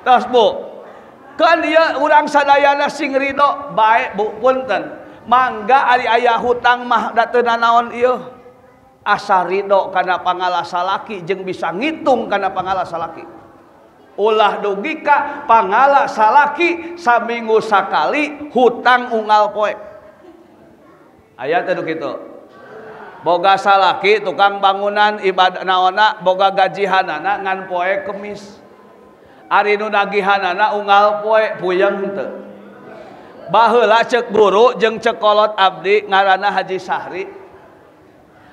Terus Bu, kan dia urang sadayana sing ridho bae Bu punten. Mangga ari aya hutang mah da teu nanaon ieu. Asa ridho kana pangala salaki jeung bisa ngitung kana pangala salaki. Ulah dugi ka pangala salaki saminggu sakali hutang unggal poe. Aya teh nu kitu. Boga salaki tukang bangunan ibadah naonna boga gajihanana ngan poe Kemis. Ari nu nagihanana unggal poe puyeng henteu. Baheula ceuk guru jeung ceuk kolot abdi ngaranna Haji Sahri.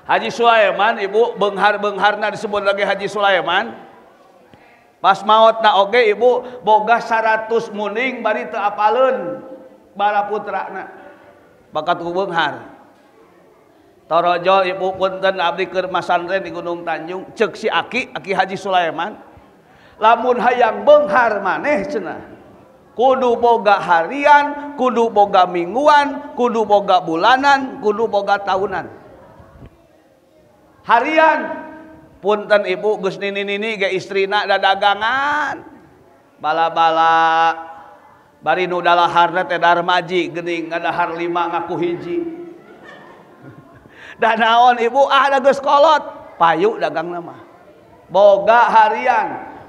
Haji Sulaiman ibu beunghar-beungharna disebut lagi Haji Sulaiman. Pas maotna oge ibu boga 100 muning bari teu apaleun bara putrana. Bakat ku beunghar. Torojo ibu punten abdi keur masantren di Gunung Tanjung ceuk si aki, aki Haji Sulaiman. Lamun hayang beunghar maneh cenah. Kudu boga harian, kudu boga mingguan, kudu boga bulanan, kudu boga tahunan. Harian punten ibu geus nini-nini ge istrina dadagangan. Bala-bala Bari nu dalaharna teh Darmaji geuning ngadahar 5 ngaku hiji. Da naon ibu ah da geus kolot, payu dagangna mah. Boga harian,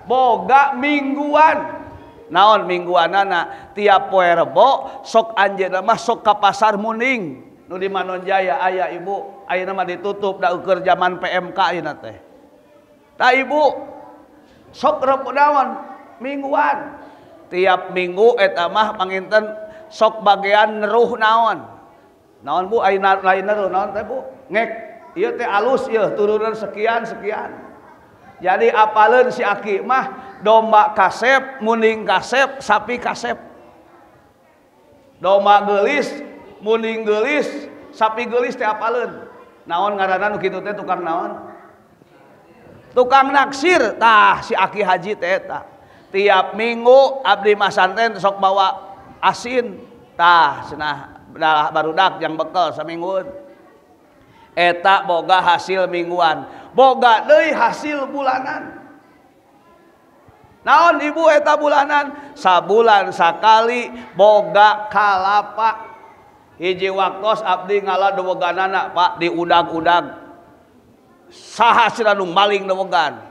boga mingguan. Naon mingguanana tiap poe Rebo sok anjeunna mah sok ka pasar Muning. Nu di Manonjaya aya ibu, ayeuna mah ditutup da ukur zaman PMK ayeuna teh. Tah ibu sok rebo naon mingguan. Tiap minggu eta mah panginten sok bagian neruh naon. Naon bu ayeuna lain neruh naon teh bu? Ngek ieu teh alus ieu turunan sekian sekian. Jadi apaleun si aki mah domba kasep, muning kasep, sapi kasep. Domba geulis, muning geulis, sapi geulis teh apaleun. Naon ngaranna nu kitu teh tukang naon? Tukang naksir tah si aki haji teh eta. Tiap minggu abdi masantren sok bawa asin tah cenah barudak yang bekel saminggueun. Eta boga hasil mingguan, boga deui hasil bulanan. Naon ibu eta bulanan? Sabulan sakali boga kalapa. Hiji waktos abdi ngala deweganana Pak di udag-udag. Saha cenah nu maling dewegan?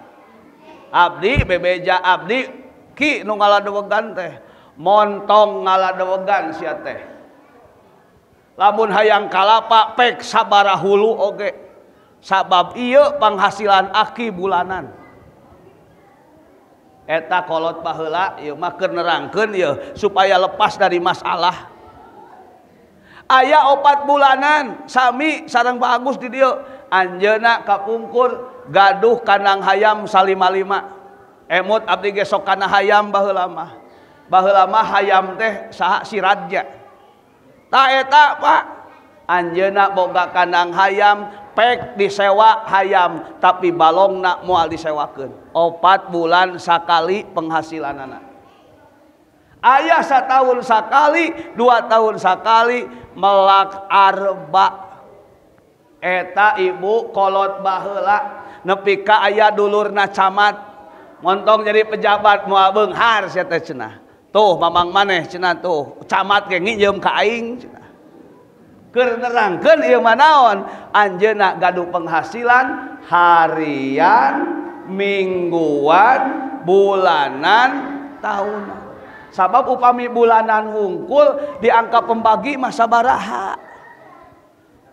Abdi bebeja abdi ki nu ngala dewegan teh. Montong ngala dewegan sia teh. Lamun hayang kalapa pek sabaraha hulu oge. Sabab ieu penghasilan aki bulanan. Eta kolot baheula ieu mah keur nerangkeun ieu supaya lepas dari masalah. Aya 4 bulanan sami sareng Pak Agus di dieu. Anjeunna kapungkur gaduh kandang hayam 5-5. Emut abdi ge sok kana hayam baheula mah. Baheula mah hayam teh saha si raja. Tah eta Pak, anjeunna boga kandang hayam, pek disewa hayam, tapi balongna moal disewakeun. 4 bulan sakali penghasilanana. Aya satahun sakali, 2 tahun sakali melak arba. Eta ibu kolot baheula nepi ka aya dulurna camat. Montong jadi pejabat moal beunghar sia teh cenah. Tuh mamang maneh cenah tuh camat ge nginjeum ka aing cenah. Keur nerangkeun ieu mah naon? Anjeunna gaduh penghasilan harian, mingguan, bulanan, tahunan. Sabab upami bulanan wungkul diangka pembagi mah sabaraha.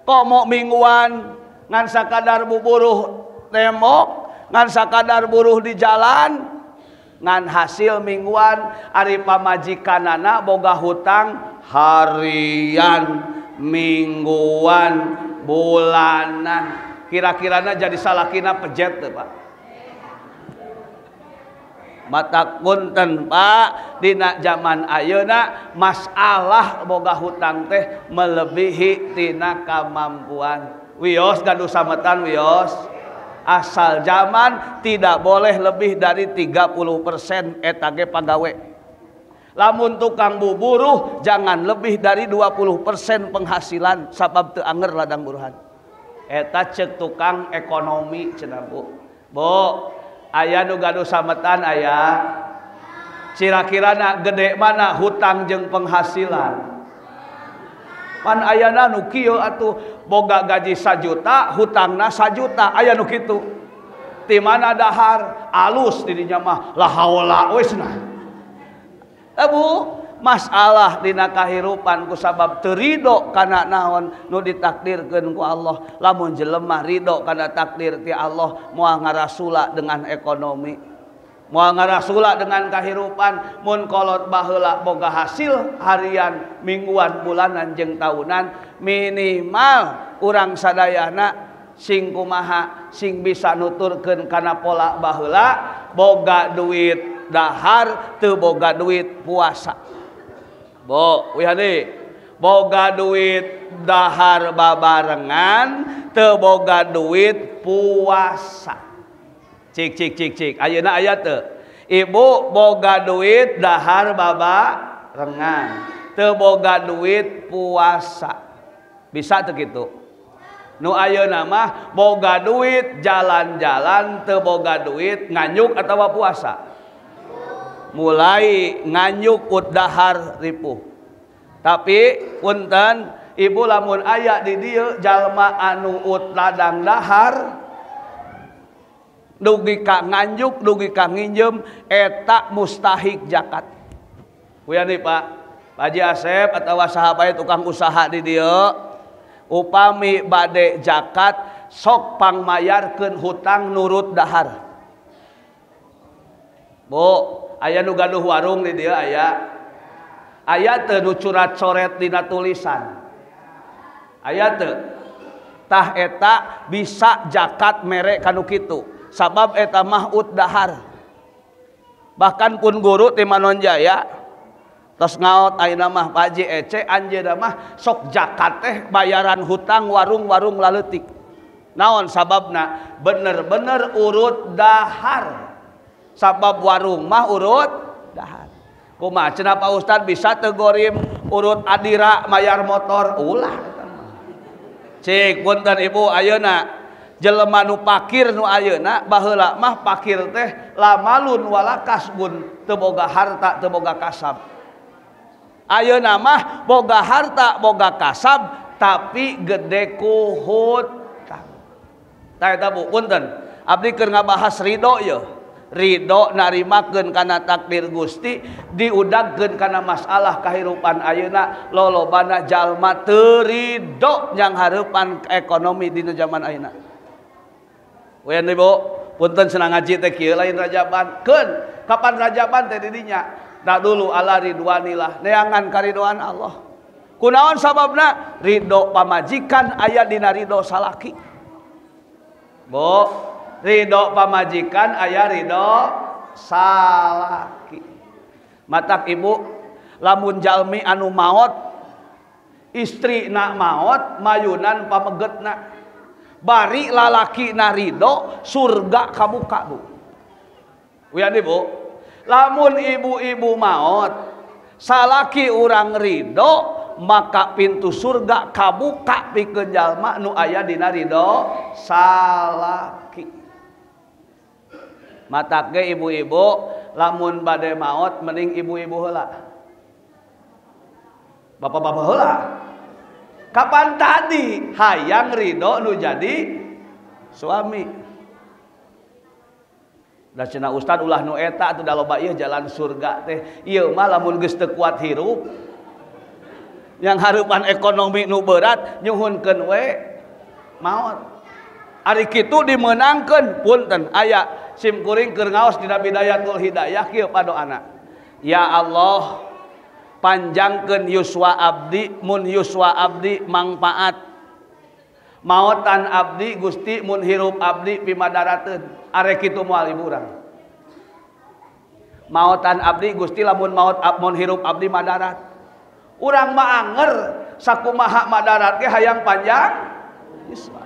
Komo mingguan ngan sakadar buburuh tembok, ngan sakadar buruh di jalan, ngan hasil mingguan ari pamajikanana boga hutang harian, mingguan, bulanan. Kira-kirana jadi salakina pejet teu Pak? Mata punten Pak, dina zaman ayeuna masalah boga hutang teh melebihi tina kamampuan. Wios gaduh sametan wios. Asal zaman tidak boleh lebih dari 30% eta ge pagawe. Lamun tukang buburuh jangan lebih dari 20% penghasilan sabab teu anger ladang buruhan. Eta ceuk tukang ekonomi cenah Bu. Bu, aya nu gaduh sametan aya. Kira-kirana gede mana hutang jeung penghasilan? Pan ayana nu kieu atuh boga gaji 1 juta, hutangna 1 juta, aya nu kitu. Ti mana dahar alus di dinya mah la haula we cenah. Bu, masalah dina kahirupan ku sabab teu ridho kana naon nu ditakdirkeun ku Allah. Lamun jelema ridho kana takdir ti Allah, moal ngarasula dengan ekonomi, moal ngarasula dengan kahirupan. Mun kolot baheula boga hasil harian, mingguan, bulanan jeung tahunan, minimal urang sadayana sing kumaha sing bisa nuturkeun kana pola baheula boga duit dahar teu boga duit puasa. Bo, wihani boga duit dahar babarengan teu boga duit puasa. Cik cik cik cik ayeuna aya teu? Ibu boga duit dahar babarengan teu boga duit puasa. Bisa teu kitu? Nu ayeuna mah boga duit jalan-jalan teu boga duit nganyuk atawa puasa. Mulai nganyuk ut dahar ripuh. Tapi punten ibu lamun aya di dieu jalma anu ut ladang dahar dugi ka nganjuk dugi ka nginjem eta mustahik zakat. Kuya nih Pak, Pak Haji Asep atau sahabat tukang usaha di dieu upami bade zakat sok pangmayarkeun hutang nurut dahar. Bu, aya nu gaduh warung di dieu aya. Aya teu nu curat coret dina tulisan. Aya teu. Tah eta bisa zakat mere kanu kitu. Sabab eta mah ut dahar. Bahkan pun guru ti Manonjaya tos ngaot ayeuna mah Pak Haji Ece anjeunna mah sok zakat teh bayaran hutang warung-warung laleutik. Naon sababna? Bener-bener urut dahar. Sabab warung mah urut dahar. Kumaha cenah Pak Ustad bisa teu gorim urut adira mayar motor ulah eta mah. Cik punten ibu ayeuna jelema nu pakir nu ayeuna baheula mah pakir teh lamalun walakas bun teu boga harta teu boga kasab. Ayeuna mah boga harta boga kasab tapi gede ku hutang. Tah eta Bu punten abdi keur ngabahas ridho yeuh. Ridho narimakeun kana takdir Gusti diudagkeun kana masalah kahirupan ayeuna lolobana jalma teu ridho yang hareupan ekonomi dina zaman ayeuna. Weun Ibu, punten cenah ngaji teh kieu lain rajaban. Keun, kapan rajaban teh di dinya? Da dulu ala ridwanillah, neangan karidoan Allah. Kunaon sababna? Ridho pamajikan aya dina ridho salaki. Bu, ridho pamajikan aya ridho salaki. Matak ibu lamun jalmi anu maot istri nak maot mayunan pamegetna bari lalaki na ridho surga kabuka Bu. Uyan ibu, lamun ibu-ibu maot salaki urang ridho maka pintu surga kabuka pikeun jalma nu aya dina ridho salaki. Matak ge ibu-ibu lamun bade maot mending ibu-ibu heula. Bapak-bapak heula. Kapan tadi hayang ridho nu jadi suami. Da cenah ustad ulah nu eta atuh da loba ieu jalan surga teh. Ieu mah lamun geus teu kuat hirup yang hareupan ekonomi nu berat nyuhunkeun we maot. Ari kitu dimeunangkeun punten aya sim kuring keur ngaos dina Bidayatul Hidayah kieu padoana. Ya Allah panjangkeun yuswa abdi mun yuswa abdi mangpaat. Maotan abdi Gusti mun hirup abdi pimadarateun. Arek kitu moal ibu urang. Maotan abdi Gusti lamun maot mun hirup abdi madarat. Urang mah anger sakumaha madarat ge hayang panjang yuswa.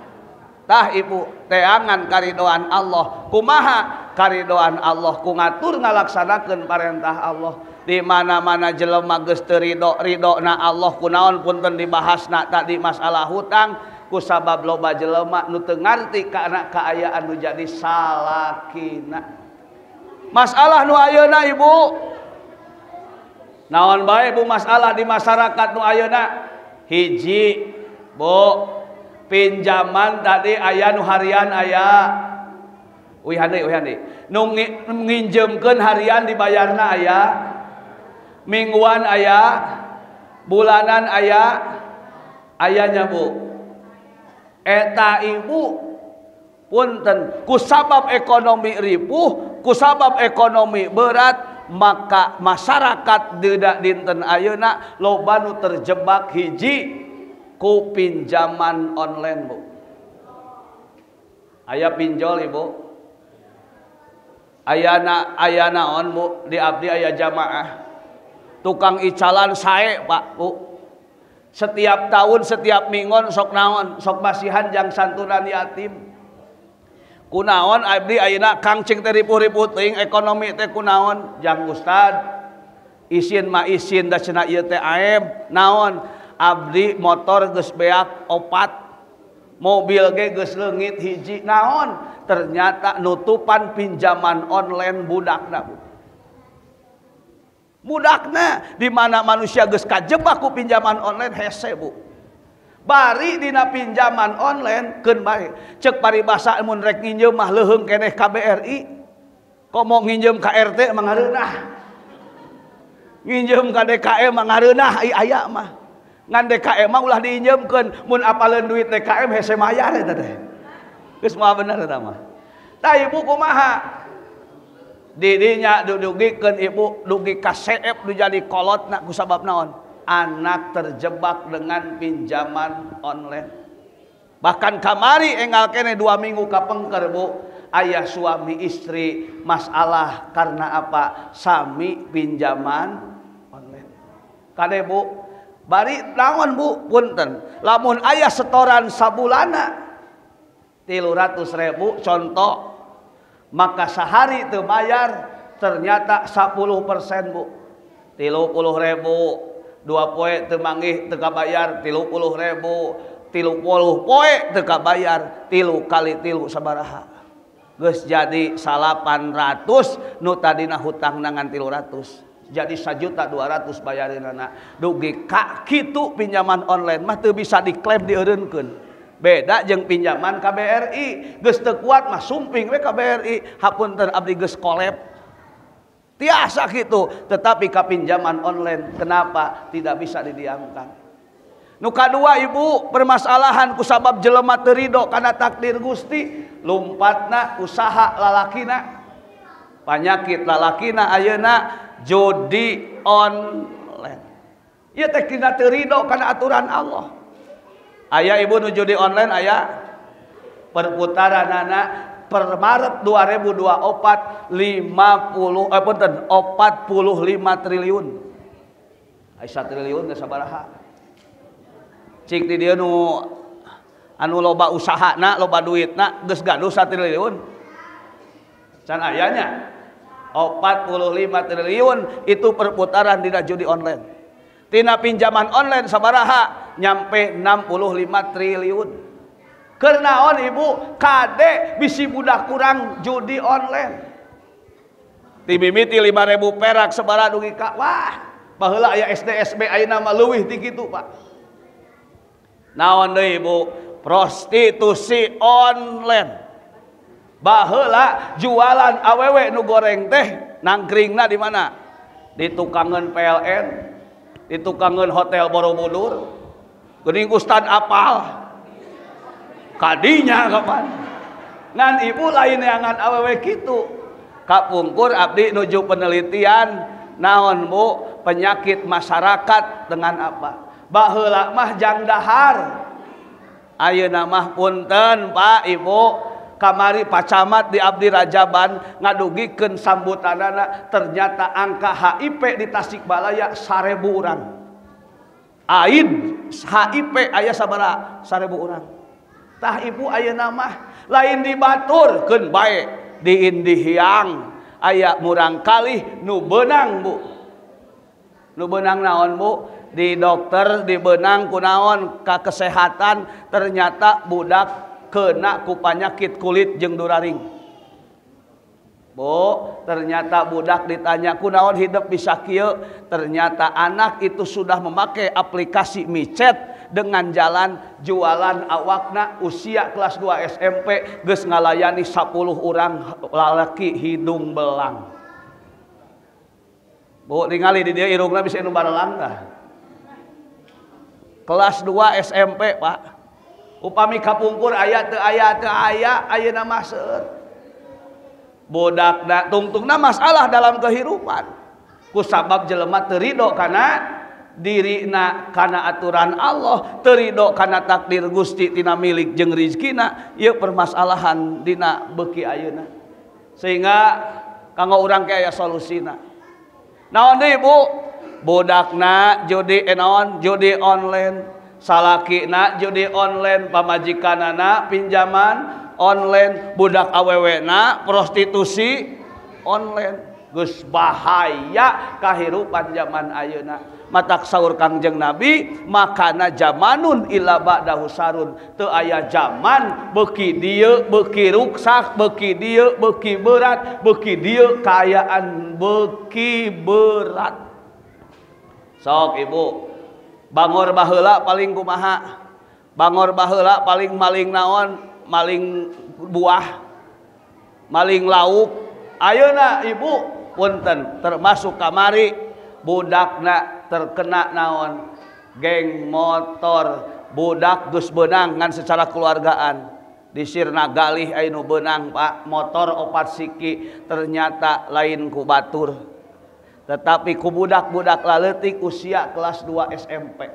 Tah ibu teangan karidoan Allah. Kumaha karidoan Allah ku ngatur ngalaksanakeun parentah Allah. Di mana-mana jelema geus teu ridho ridona Allah kunaon punten dibahasna tadi masalah hutang ku sabab loba jelema nu teu ngarti kana kaayaan nu jadi salakina. Masalah nu ayeuna ibu naon bae Bu masalah di masyarakat nu ayeuna hiji Bu pinjaman tadi aya nu harian aya uih hande nu nginjemkeun harian dibayarna aya mingguan aya bulanan aya ayanya Bu eta ibu punten kusabab ekonomi ripuh kusabab ekonomi berat maka masyarakat tidak dinten ayeuna loba nu terjebak hiji ku pinjaman online Bu. Aya pinjol ibu. Ayana aya naon Bu di abdi aya jamaah. Tukang icalan sae Pak Bu. Setiap tahun setiap minggon sok naon sok masihan jang santunan yatim. Kunaon abdi ayeuna kang cing teh ripuh-ripuh teuing ekonomi teh kunaon jang ustad. Isin mah isin da cenah ieu teh aib naon abdi motor geus beak opat mobil ge geus leungit hiji naon ternyata nutupan pinjaman online budakna Bu. Budakna di mana manusia geus kajebak ku pinjaman online hese bu. Bari dina pinjaman online keun bae. Ceuk paribasa mun rek nginjem mah leuheung keneh ka BRI. Komo nginjem ka RT mah ngareunah. Nginjem ka DKM mah ngareunah ai aya mah. Ngan DKM mah ulah diinjemkeun, mun apaleun duit DKM hese mayar eta teh. Geus moal bener eta mah. Tah ibu kumaha? Didinya dudugikeun ibu dugi ka CF nu jadi kolotna ku sabab naon? Anak terjebak dengan pinjaman online. Bahkan kamari enggal keneh 2 minggu kapengker bu, ayah suami istri masalah karena apa? Sami pinjaman online. Kade bu, bari naon bu? Punten. Lamun ayah setoran sabulana 300.000 contoh, maka sehari teu bayar ternyata 10% bu. 30.000, 2 poe teu manggih teu kabayar 30.000, 30 poe teu kabayar 3 kali 3 sabaraha. Geus jadi 800 nu tadina hutang ngan 300. Jadi 1.200.000 bayareunana. Dugi ka kitu pinjaman online mah teu bisa diklaim dieureunkeun. Beda jeung pinjaman KBRI, geus teu kuat mah sumping we KBRI, hapunten abdi geus kolep. Tiasa kitu, tetapi ka pinjaman online kenapa tidak bisa didiamkan? Nu kadua ibu, permasalahan kusabab jelema teu rido kana takdir Gusti, lumpatna usaha lalakina. Panyakit lalakina ayeuna judi online. Ieu teh tina teu rido kana aturan Allah. Aya ibu nu judi online aya perputaranana per Maret 2024 45 triliun. Aya 1 triliun teh sabaraha? Cik di dieu nu anu loba usahana, loba duitna geus gaduh 1 triliun. Can ayanya 45 triliun itu perputaran dina judi online. Tina pinjaman online sabaraha nyampe 65 triliun. Keur naon ibu? Kade bisi budak kurang judi online. Ti mimiti 5.000 perak sabaraha dugi ka wah, baheula aya SD SB ayeuna mah leuwih ti kitu Pak. Naon deui ibu? Prostitusi online. Baheula jualan awewe nu goreng teh nangkringna di mana? Di tukangeun PLN, di tukangeun Hotel Borobudur. Geuning ustad apal. Kadinya kapan? Ngan ibu lain neangan awewe kitu. Kapungkur abdi nuju penelitian naon bu? Penyakit masyarakat dengan apa? Baheula mah jang dahar. Ayeuna mah punten Pak Ibu, kamari Pak Camat di Abdi Rajaban ngadugikeun sambutanana ternyata angka HIV di Tasikmalaya 1000 urang. AIDS HIV aya sabaraha? 1000 urang. Tah ibu ayeuna mah lain di batur keun bae di Indihiang aya murang kalih nu beunang bu. Nu beunang naon bu? Di dokter di benang kunaon ka kesehatan ternyata budak kena ku penyakit kulit jeung duraring. Bu, ternyata budak ditanya kunaon hidup bisa kieu, ternyata anak itu sudah memakai aplikasi MiChat dengan jalan jualan awakna usia kelas 2 SMP geus ngalayani 10 orang lalaki hidung belang. Bu, ningali di dieu irungna bisa nu barelang tah. Kelas 2 SMP, Pak. Upami kapungkur aya teu aya teu aya ayeuna mah seueur. Budakna tungtungna masalah dalam kehidupan. Kusabab jelema teu rido kana dirina kana aturan Allah, teu rido kana takdir Gusti tina milik jeung rizkina, ieu permasalahan dina beuki ayeuna. Sehingga kanggo urang ke aya solusina. Naon deui Bu? Budakna judi naon? Judi online. Salakina judi online, pamajikanana pinjaman online, budak awewena prostitusi online. Geus bahaya kahirupan zaman ayeuna. Matak saur Kangjeng Nabi, makana zamanun illa ba'dahu sarun. Teu aya zaman beuki dieu beuki ruksak, beuki dieu beuki berat, beuki dieu kaayaan beuki berat. Sok ibu, bangor baheula paling kumaha? Bangor baheula paling maling naon? Maling buah, maling lauk. Ayeuna ibu punten termasuk kamari budakna terkena naon? Geng motor. Budak geus beunang ngan secara keluargaan. Disirna galih aya nu beunang Pak, motor 4 siki ternyata lain ku batur. Tetapi ku budak-budak laleutik usia kelas 2 SMP.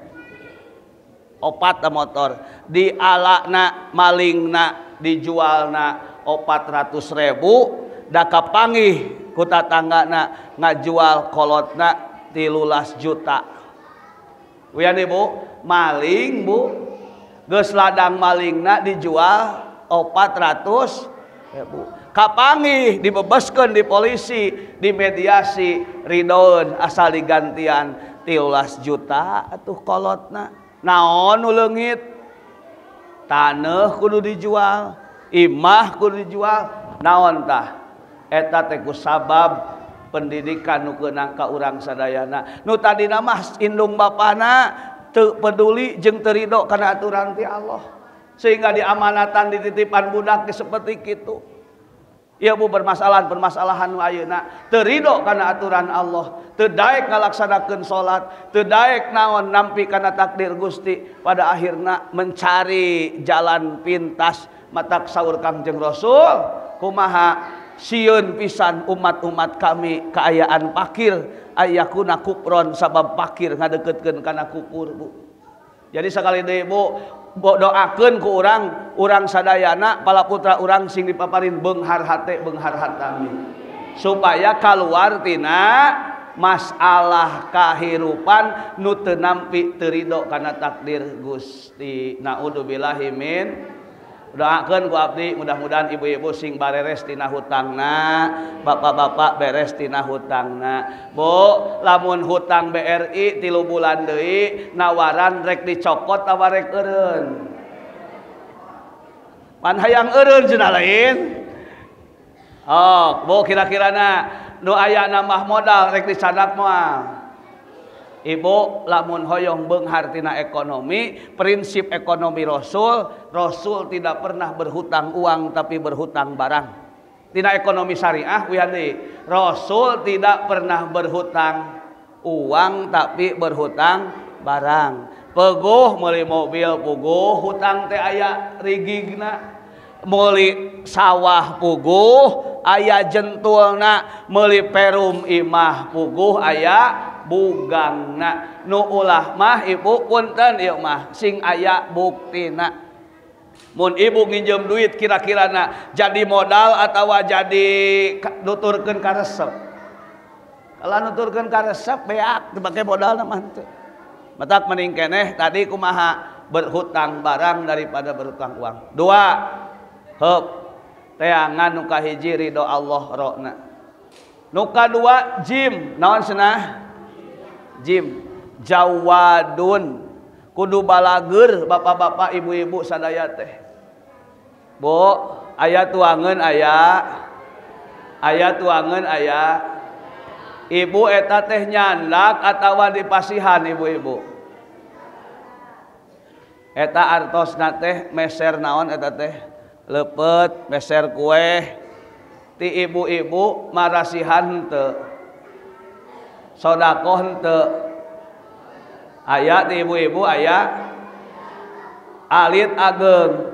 4 motor dialakna, malingna, dijualna 400.000, da kapanggih ku tatanggana ngajual kolotna 13 juta. Wian ibu, maling bu, geus ladang malingna dijual 400.000. Kapanggih dibebaskeun di polisi, dimediasi, ridoeun asal digantian 13 juta atuh kolotna. Naon nu leungit? Taneuh kudu dijual, imah kudu dijual, naon tah? Eta teh ku sabab pendidikan nu keunang ka urang sadayana. Nu tadina mah indung bapana teu peduli jeung teu rido kana aturan ti Allah. Sehingga diamanatan dititipan budak seperti kitu. Ieu bu permasalahan-permasalahan nu ayeuna teu rido kana aturan Allah, teu daek ngalaksanakeun salat, teu daek naon nampi kana takdir Gusti, pada akhirna mencari jalan pintas. Matak saur Kangjeng Rasul kumaha sieun pisan umat-umat kami kaayaan pakir ayakuna kupron, sabab pakir ngadeukeutkeun kana kupur bu. Jadi sakali deui bu, doakeun ku urang, urang sadayana pala putra urang sing dipaparin beunghar hate beunghar hatami supaya kaluar tina masalah kahirupan nu teu nampi teu rido kana takdir Gusti. Naudzubillahi min. Doakeun ku abdi mudah-mudahan ibu-ibu sing bareres tina hutangna, bapak-bapak beres tina hutangna. Bu, lamun hutang BRI 3 bulan deui nawaran rek dicokot atawa rek eureun? Pan hayang eureun cenah lain. Oh, bu kira-kirana nu aya nambah modal rek dicadak moal? Ibu lamun hoyong beunghar tina ekonomi, prinsip ekonomi Rasul, Rasul tidak pernah berhutang uang tapi berhutang barang. Tina ekonomi syariah wian deui, Rasul tidak pernah berhutang uang tapi berhutang barang. Peguh meuli mobil puguh hutang teh aya rigigna. Meuli sawah puguh aya jentulna, meuli perum imah puguh aya bugangna. Nu ulah mah ibu punten ieu mah sing aya buktina. Mun ibu nginjem duit kira-kirana jadi modal atawa jadi nuturkeun karesep. Kalau nuturkeun karesep beak dipake modalna mah henteu. Matak mending keneh tadi kumaha berhutang barang daripada berhutang uang. Dua, heup teangan nu kahiji ridho Allah rokna. Nu kadua jim naon cenah? Jim jawadun kudu balager bapak-bapak ibu-ibu sadaya teh. Bu, aya tuangeun aya, aya tuangeun aya. Ibu eta teh nyandak atawa dipasihan ibu-ibu? Eta artosna teh meser naon eta teh? Lepet, meser kue. Ti ibu-ibu marasihan henteu, sodakoh henteu. Aya ti ibu-ibu aya alit ageng,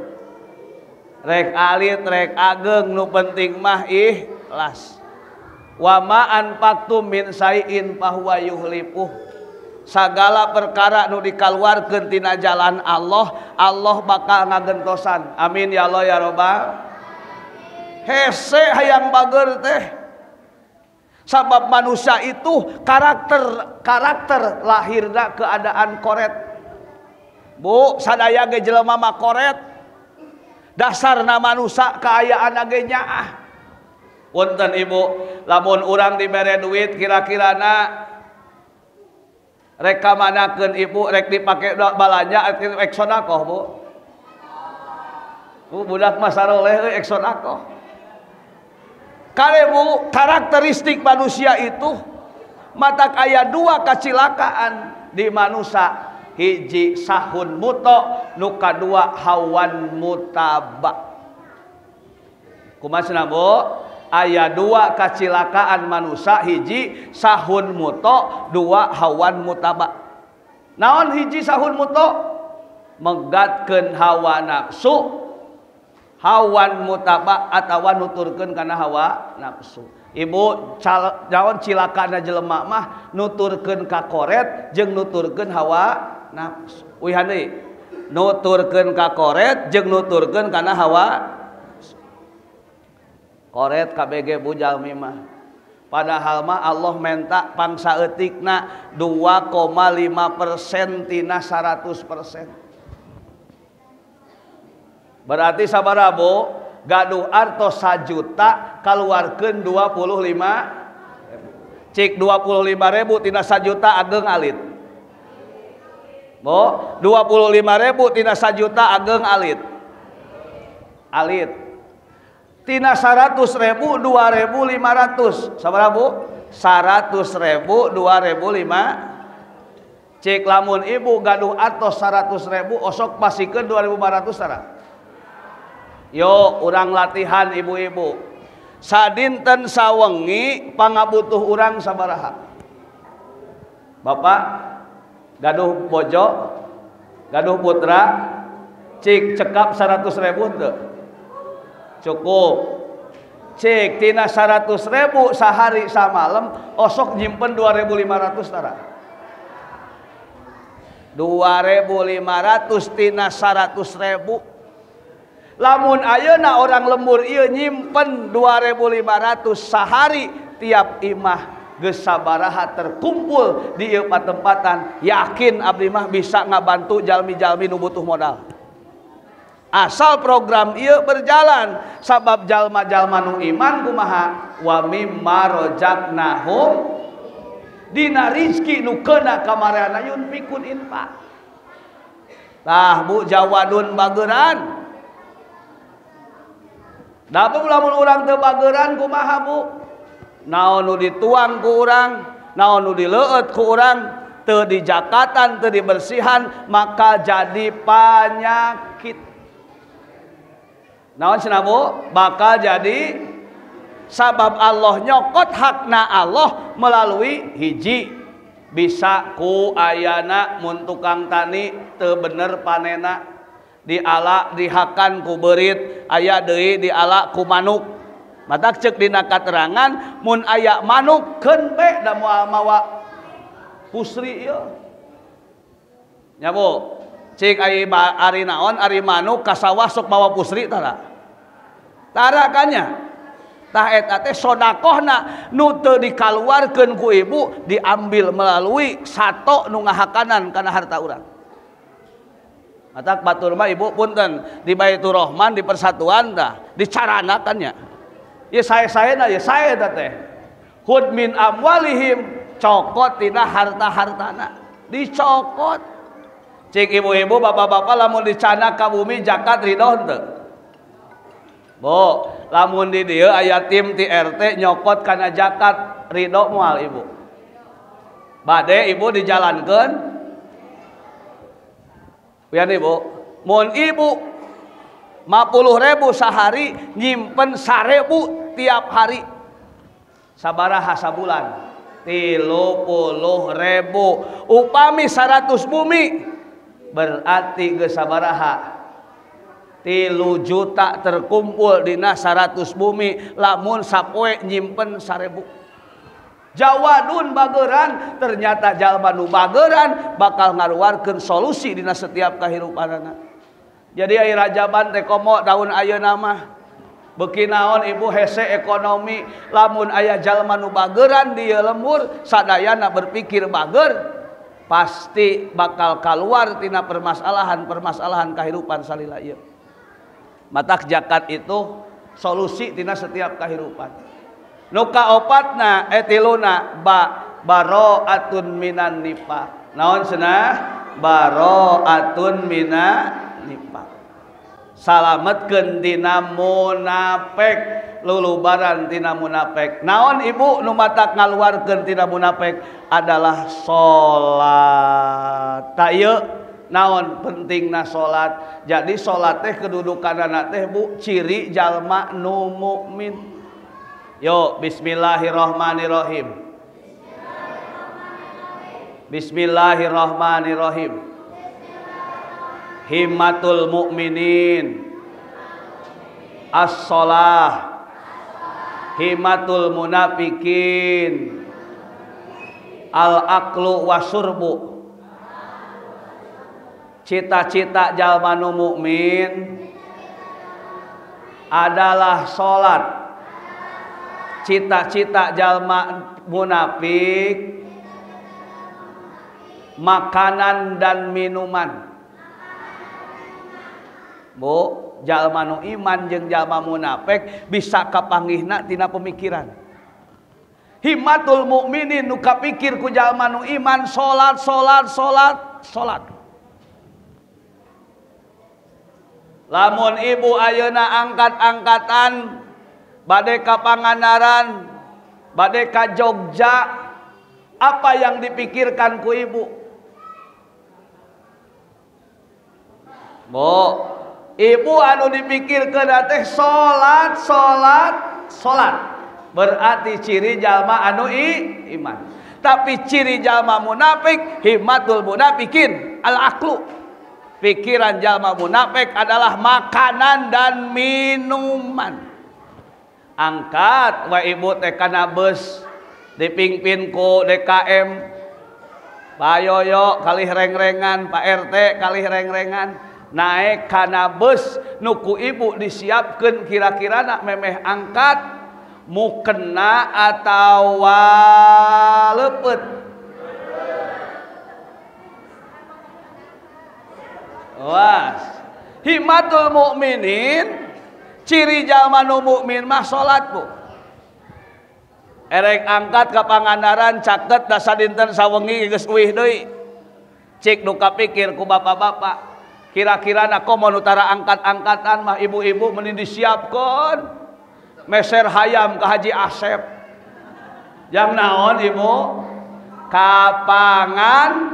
rek alit rek ageng nu penting mah ikhlas. Wa ma anfaqtum min syai'in fahuwa yuhlifuh. Sagala perkara nu dikaluarkeun tina jalan Allah, Allah bakal ngagentosan. Amin ya Allah ya Robbal. Hese hayang bager teh. Sabab manusia itu karakter lahirna keadaan koret. Bu, sadaya ge jelema mah koret. Dasarna manusia kaayaan ge nyaah. Punten ibu, lamun urang dibere duit kira-kirana rek kamanakeun ibu, rek dipake balanja rek sodakoh bu. Bu, budak mah saroleh euy rek sodakoh. Kare bu, karakteristik manusia itu Matak aya dua kacilakaan di manusia, hiji sahun muto, nu kadua hawan mutaba. Kumaha cenah Bu? Aya dua kacilakaan manusia, hiji sahun muto, dua hawan mutaba. Naon hiji sahun muto? Megatkeun hawa nafsu, hawan mutaba atawa nuturkeun kana hawa nafsu. Ibu naon cilakana jelema mah nuturkeun ka koret jeung nuturkeun hawa nafsu. Uihan deui. Nuturkeun ka koret jeung nuturkeun kana hawa nafsu. Koret KBG bu jalmi mah. Padahal mah Allah menta pangsaeutikna 2,5% tina 100%. Berarti sabaraha Bu? Gaduh artos 1 juta kaluarkeun 25.000. Cik 25.000 tina 1 juta ageng alit. Bu, 25.000 tina 1 juta ageng alit. Alit. Tina 100.000 2.500. Sabaraha Bu? 100.000 2.500. Cik lamun ibu gaduh artos 100.000 osok pasikeun 2.500 tara. Yo urang latihan ibu-ibu. Sadinten sawengi pangabutuh urang sabaraha. Bapak gaduh bojo, gaduh putra, cik cekap 100.000 teu? Cukup. Cik tina 100.000 sehari samalam osok nyimpen 2.500 tara. 2.500 tina 100.000. Lamun ayeuna orang lembur ieu nyimpen 2.500 sehari tiap imah geus sabaraha terkumpul di ieu patempatan, yakin abdi mah bisa ngabantu jalmi-jalmi nu butuh modal. Asal program ieu berjalan, sabab jalma-jalma nu iman kumaha wa mimma razaqnahum dina rizki nu keuna kamareana yunfikun infak. Tah Bu jawadun bageran. Da bu lamun urang teu bageran kumaha Bu? Naon nu dituang ku urang, naon nu dileueut ku urang, teu dijakatan, teu dibersihan, maka jadi panyakit. Naon cenah Bu? Bakal jadi sabab Allah nyokot hakna Allah melalui hiji bisa ku ayana mun tukang tani teu bener panena diala dihakan ku beurit, aya deui diala ku manuk. Matak ceuk dina katerangan mun aya manuk keun be da moal mawa pusri ieu. Nya Bu, cik ari naon ari manuk ka sawah sok mawa pusri tara. Tara kan nya. Tah eta teh sodakohna nu teu dikaluarkeun ku ibu diambil melalui sato nu ngahakanan kana harta urang. Matak batur mah ibu punten di Baitur Rahman di persatuan tah dicaranakan nya. Ya sae-saena ya sae eta teh. Khud min amwalihim, cokot tina harta-hartana. Dicokot. Cik ibu-ibu bapak-bapak lamun dicanak ka bumi zakat ridho henteu? Bu, lamun di dieu aya tim ti RT nyokot kana zakat ridho moal ibu? Bade ibu dijalankeun. Pian ibu, mun ibu 50.000 sehari nyimpen 1.000 tiap hari, sabaraha sabulan? 30.000. Upami 100 bumi berarti geus sabaraha? 3 juta terkumpul dina 100 bumi lamun sapoe nyimpen 1.000. Jawadun bageran, ternyata jalma nu bageran bakal ngaluarkeun solusi dina setiap kahirupanana. Jadi ai rajaban teh komo daun ayeuna mah beuki naon ibu hese ekonomi, lamun aya jalma nu bageran di lembur sadayana berpikir bager pasti bakal keluar tina permasalahan-permasalahan kahirupan salila ieu. Matak zakat itu solusi tina setiap kahirupan. Nu kaopatna tiluna ba baroatun minan nifaq. Naon cenah? Baroatun minan nifaq. Salametkeun tina munafik, lulubaran tina munafik. Naon ibu nu matak ngaluarkeun tina munafik adalah salat. Ta ieu naon pentingna salat. Jadi salat teh kedudukanana teh bu ciri jalma nu mukmin. Yo bismillahirrahmanirrahim. Bismillahirrahmanirrahim. Himmatul mukminin as-shalah, himmatul munafikin al-aqlu wasurbu. Cita-cita jalma nu mukmin adalah salat. Cita-cita jalma munafik makanan dan minuman. Bu, jalma nu iman jeung jalma munafik bisa kapanggihna tina pemikiran. Himmatul mukminin nu kapikir ku jalma nu iman salat salat salat salat. Lamun ibu ayeuna angkat-angkatan bade ka Pangandaran, bade ka Jogja, apa yang dipikirkan ku ibu? Bu, ibu anu dipikirkeun teh salat salat salat. Berarti ciri jalma anu iman. Tapi ciri jalma munafik himmatul munafikin al-aqlu. Pikiran jalma munafik adalah makanan dan minuman. Angkat wa ibu teh kana bus dipingpin ku DKM, Pak Yoyo kalih rengrengan, Pak RT kalih rengrengan, naik kana bus nuku ibu disiapkeun kira-kira nak memeh angkat mukena atawa leupeut. Was himmatul mukminin ciri jalma nu mukmin mah salat bu. Erek angkat ka Pangandaran caket dasa dinten sawengi geus uih deui. Cik nu kapikir ku bapak-bapak, kira-kira na komo nu tara angkat-angkatan mah ibu-ibu mending disiapkeun meser hayam ka Haji Asep. Jang naon ibu? Ka Pangandaran.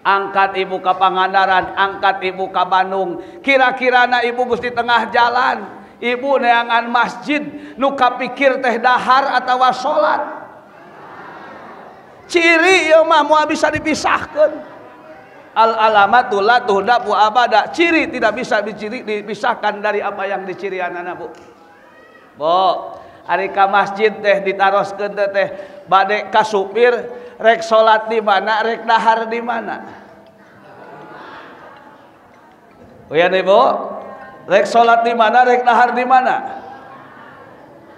Angkat ibu ka Pangandaran, angkat ibu ka Bandung. Kira-kira na ibu geus di tengah jalan, ibu neangan masjid nu kapikir teh dahar atawa salat. Ciri ieu mah moal bisa dipisahkeun. Al alamatu la tuhdafu abada. Ciri tidak bisa dipisahkan dari apa yang dicirianana bu. Bu, ari ka masjid teh ditaroskeun teh bade ka supir rek salat di mana, rek dahar di mana. Uyan ibu, rek salat di mana, rek dahar di mana.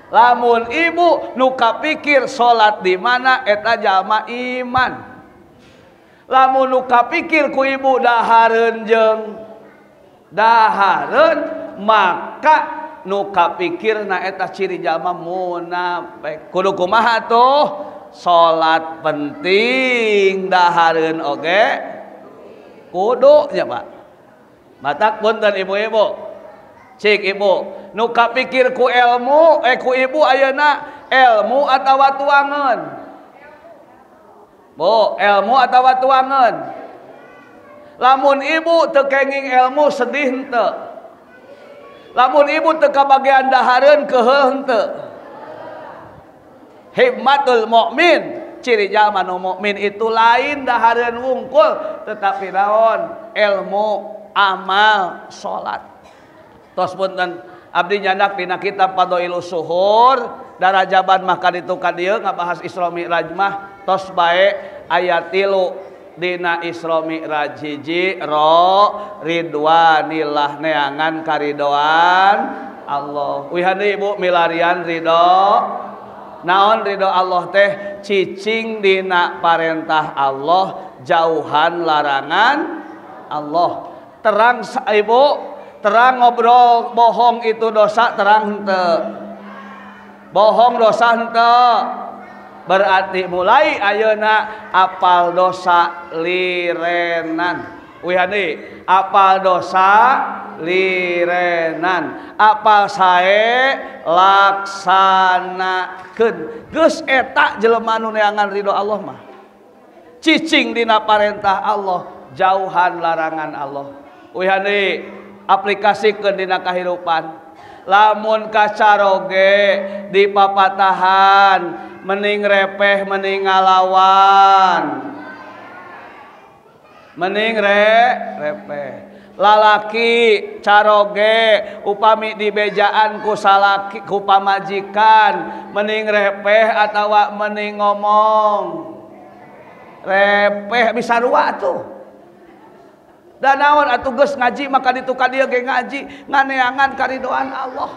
Lamun ibu nu kapikir salat di mana eta jalma iman. Lamun nu kapikir ku ibu dahareun jeung dahareun, maka nu kapikirna eta ciri jalma munafik. Kudu kumaha tuh? Salat penting, dahareun oge kudu nya Pak. Matak punten ibu-ibu. Cik ibu, nu kapikir ku ilmu, ku ibu ayeuna ilmu atawa tuangeun? Bu, ilmu atawa tuangeun? Lamun ibu teu kenging ilmu sedih henteu. Lamun ibu teu kabagian dahareun keuheul henteu. Hikmatul mukmin, ciri jalma nu mukmin itu lain dahareun wungkul, tetapi naon? Ilmu, amal, salat. Tos punten abdi nyandak dina kitab Fadhailus Suhur darajaban mah kaditu ka dieu ngabahas Isra Mi'raj mah tos bae ayat 3 dina Isra Mi'raj hiji ro ridwanillah neangan karidoan Allah. Wihan deui ibu milarian ridho. Naon ridho Allah teh? Cicing dina parentah Allah, jauhan larangan Allah. Terang ibu, terang ngobrol bohong itu dosa, terang henteu. Bohong dosa henteu. Berarti mulai ayeuna apal dosa lirenan. Uihan deui, apal dosa lirenan, apal sae laksanakeun. Geus eta jelema nu neangan ridho Allah mah. Cicing dina parentah Allah, jauhan larangan Allah. Uihan deui, aplikasikeun dina kahirupan. Lamun kacaroge dipapatahan, mending repeh mending ngalawan. Mending repeh. Lalaki caroge upami dibejaan ku salaki ku pamajikan, mending repeh atawa mending ngomong. Repeh bisa rua tuh. Da naon atuh geus ngaji maka ditu ka dieu ge ngaji nganeangan karidoan Allah.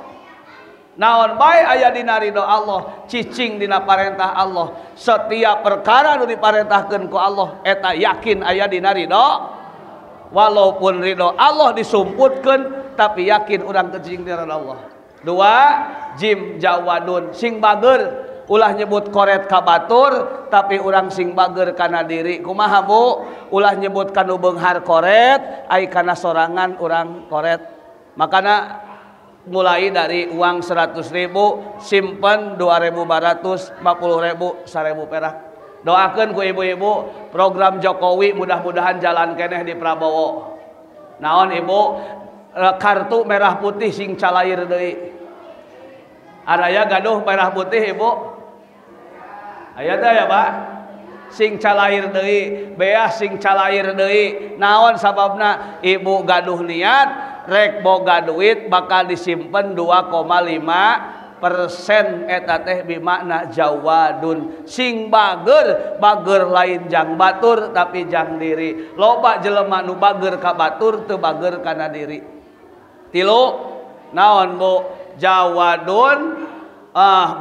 Naon bae aya dina ridho Allah, cicing dina parentah Allah. Setiap perkara nu diparentahkeun ku Allah eta yakin aya dina ridho. Walaupun ridho Allah disumputkeun tapi yakin urang cicing dina ridho Allah. Dua, jim jawadun sing bager, ulah nyebut koret ka batur tapi urang sing bager kana diri. Kumaha Bu? Ulah nyebut kanu beunghar koret, ai kana sorangan urang koret. Makana mulai dari uang 100.000 simpen 2.550.000 1.000 perak. Doakeun ku ibu-ibu program Jokowi mudah-mudahan jalan keneh di Prabowo. Naon ibu, kartu merah putih sing calair deui. Araya gaduh merah putih ibu? Aya teh ya Pak? Sing calair deui, beas sing calair deui. Naon sababna? Ibu gaduh niat rek boga duit bakal disimpen 2,5% eta teh bimakna jawadun. Sing bager, bager lain jang batur tapi jang diri. Loba jelema nu bager ka batur teu bager kana diri. Tilu naon Bu? Jawadun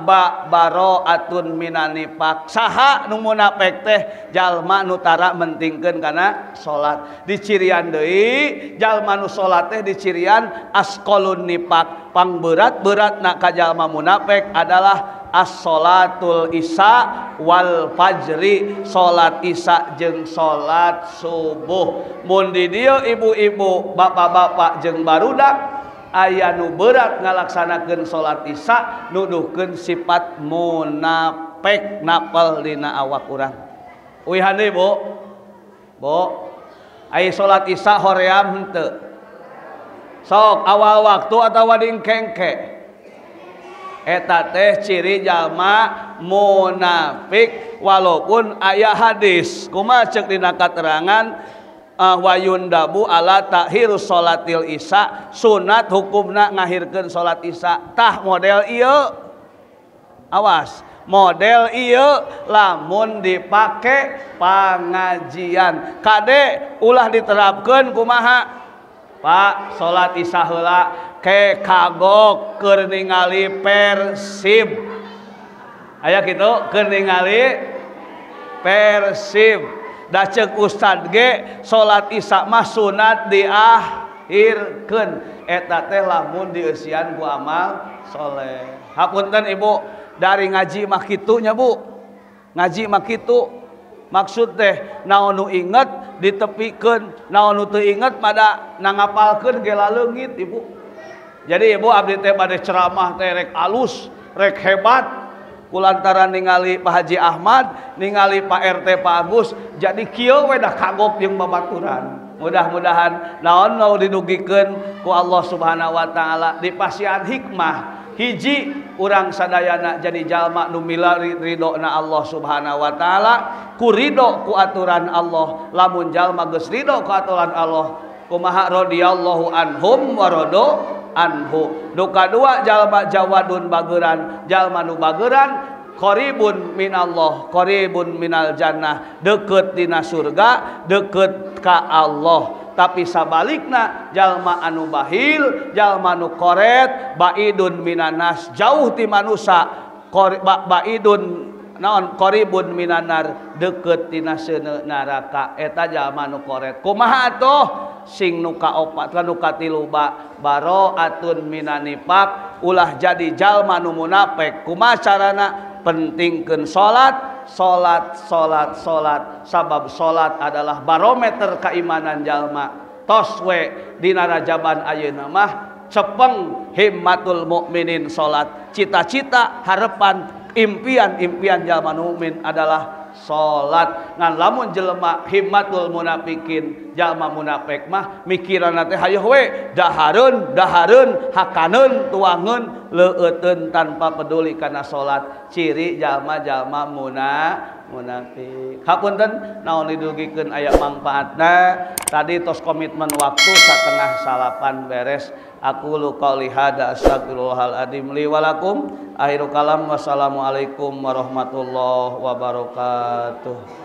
ba baroatun minanipak. Saha nu munafik teh? Jalma nu tara mentingkeun kana salat. Dicirian deui jalma nu salat teh dicirian asqalun nifaq. Pangberat-beratna ka jalma munafik adalah as-salatul isya wal fajri, salat isya jeung salat subuh. Mun di dieu ibu-ibu, bapak-bapak jeung barudak aya nu berat ngalaksanakeun salat isya, nuduhkeun sifat munafik napel dina awak urang. Uihan deui Bu. Bu, ai salat isya hoream henteu? Sok awal waktu atawa dingkengke? Eta teh ciri jalma munafik walaupun aya hadis. Kumaha ceuk dina katerangan wayundabu ala takhir sholatil isya, sunat hukumna ngahirkeun salat isya. Tah model ieu, awas, model ieu lamun dipake pangajian kade ulah diterapkeun kumaha Pak? Salat isya heula ke kagok keur ningali Persib, aya kitu keur ningali Persib. Da ceuk ustad ge salat isya mah sunat diakhirkeun, eta teh lamun dieusian ku amal soleh. Hapunten ibu, dari ngaji mah kitu nya Bu, ngaji mah kitu. Maksud teh naon nu inget ditepikeun, naon nu teu inget pada nangapalkeun ge laleungit ibu. Jadi ibu abdi teh bade ceramah teh rek alus, rek hebat. Kulantaran ningali Pak Haji Ahmad, ningali Pak RT Pak Agus, jadi kieu we dah kagok jeung babaturan. Mudah-mudahan naon nu didugikeun ku Allah Subhanahu wa taala dipasihan hikmah. Hiji urang sadayana jadi jalma nu milari ridona Allah Subhanahu wa taala, ku ridho ku aturan Allah. Lamun jalma geus ridho ku aturan Allah, kumaha radhiyallahu anhum wa radu anhu. Nu kadua jalma jawadun bageran, jalma nu bageran qaribun minallah, qaribun minal jannah, deket dina surga, deket ka Allah. Tapi sabalikna jalma anu bahil, jalma anu koret, baidun minanas, jauh ti manusa, baidun naon qaribun minanar, deket tina seuneu neraka. Eta jalma anu koret. Kumaha atuh? Sing nu kaopat ka nu katilu ba baroatun minanifaq, ulah jadi jalma nu munafik. Kumaha carana? Pentingkeun salat, Salat, salat, salat. Sabab salat adalah barometer keimanan jalma. Tos we dina Rajaban ayeuna mah cepeng himmatul mukminin salat. Cita-cita, harapan, impian-impian jalma mukmin adalah salat. Ngan lamun jelema himmatul munafikin, jalma munafik mah mikiranna teh hayoh we dahareun, dahareun, hakaneun, tuangeun, leueuteun tanpa peduli kana salat. Ciri jalma-jalma munafik. Hapunten naon didugikeun aya mangfaatna. Tadi tos komitmen waktu 8:30 beres. Aku lu qauli hada astagfirullahal adzim li walakum. Akhirul kalam, wassalamualaikum warahmatullahi wabarakatuh.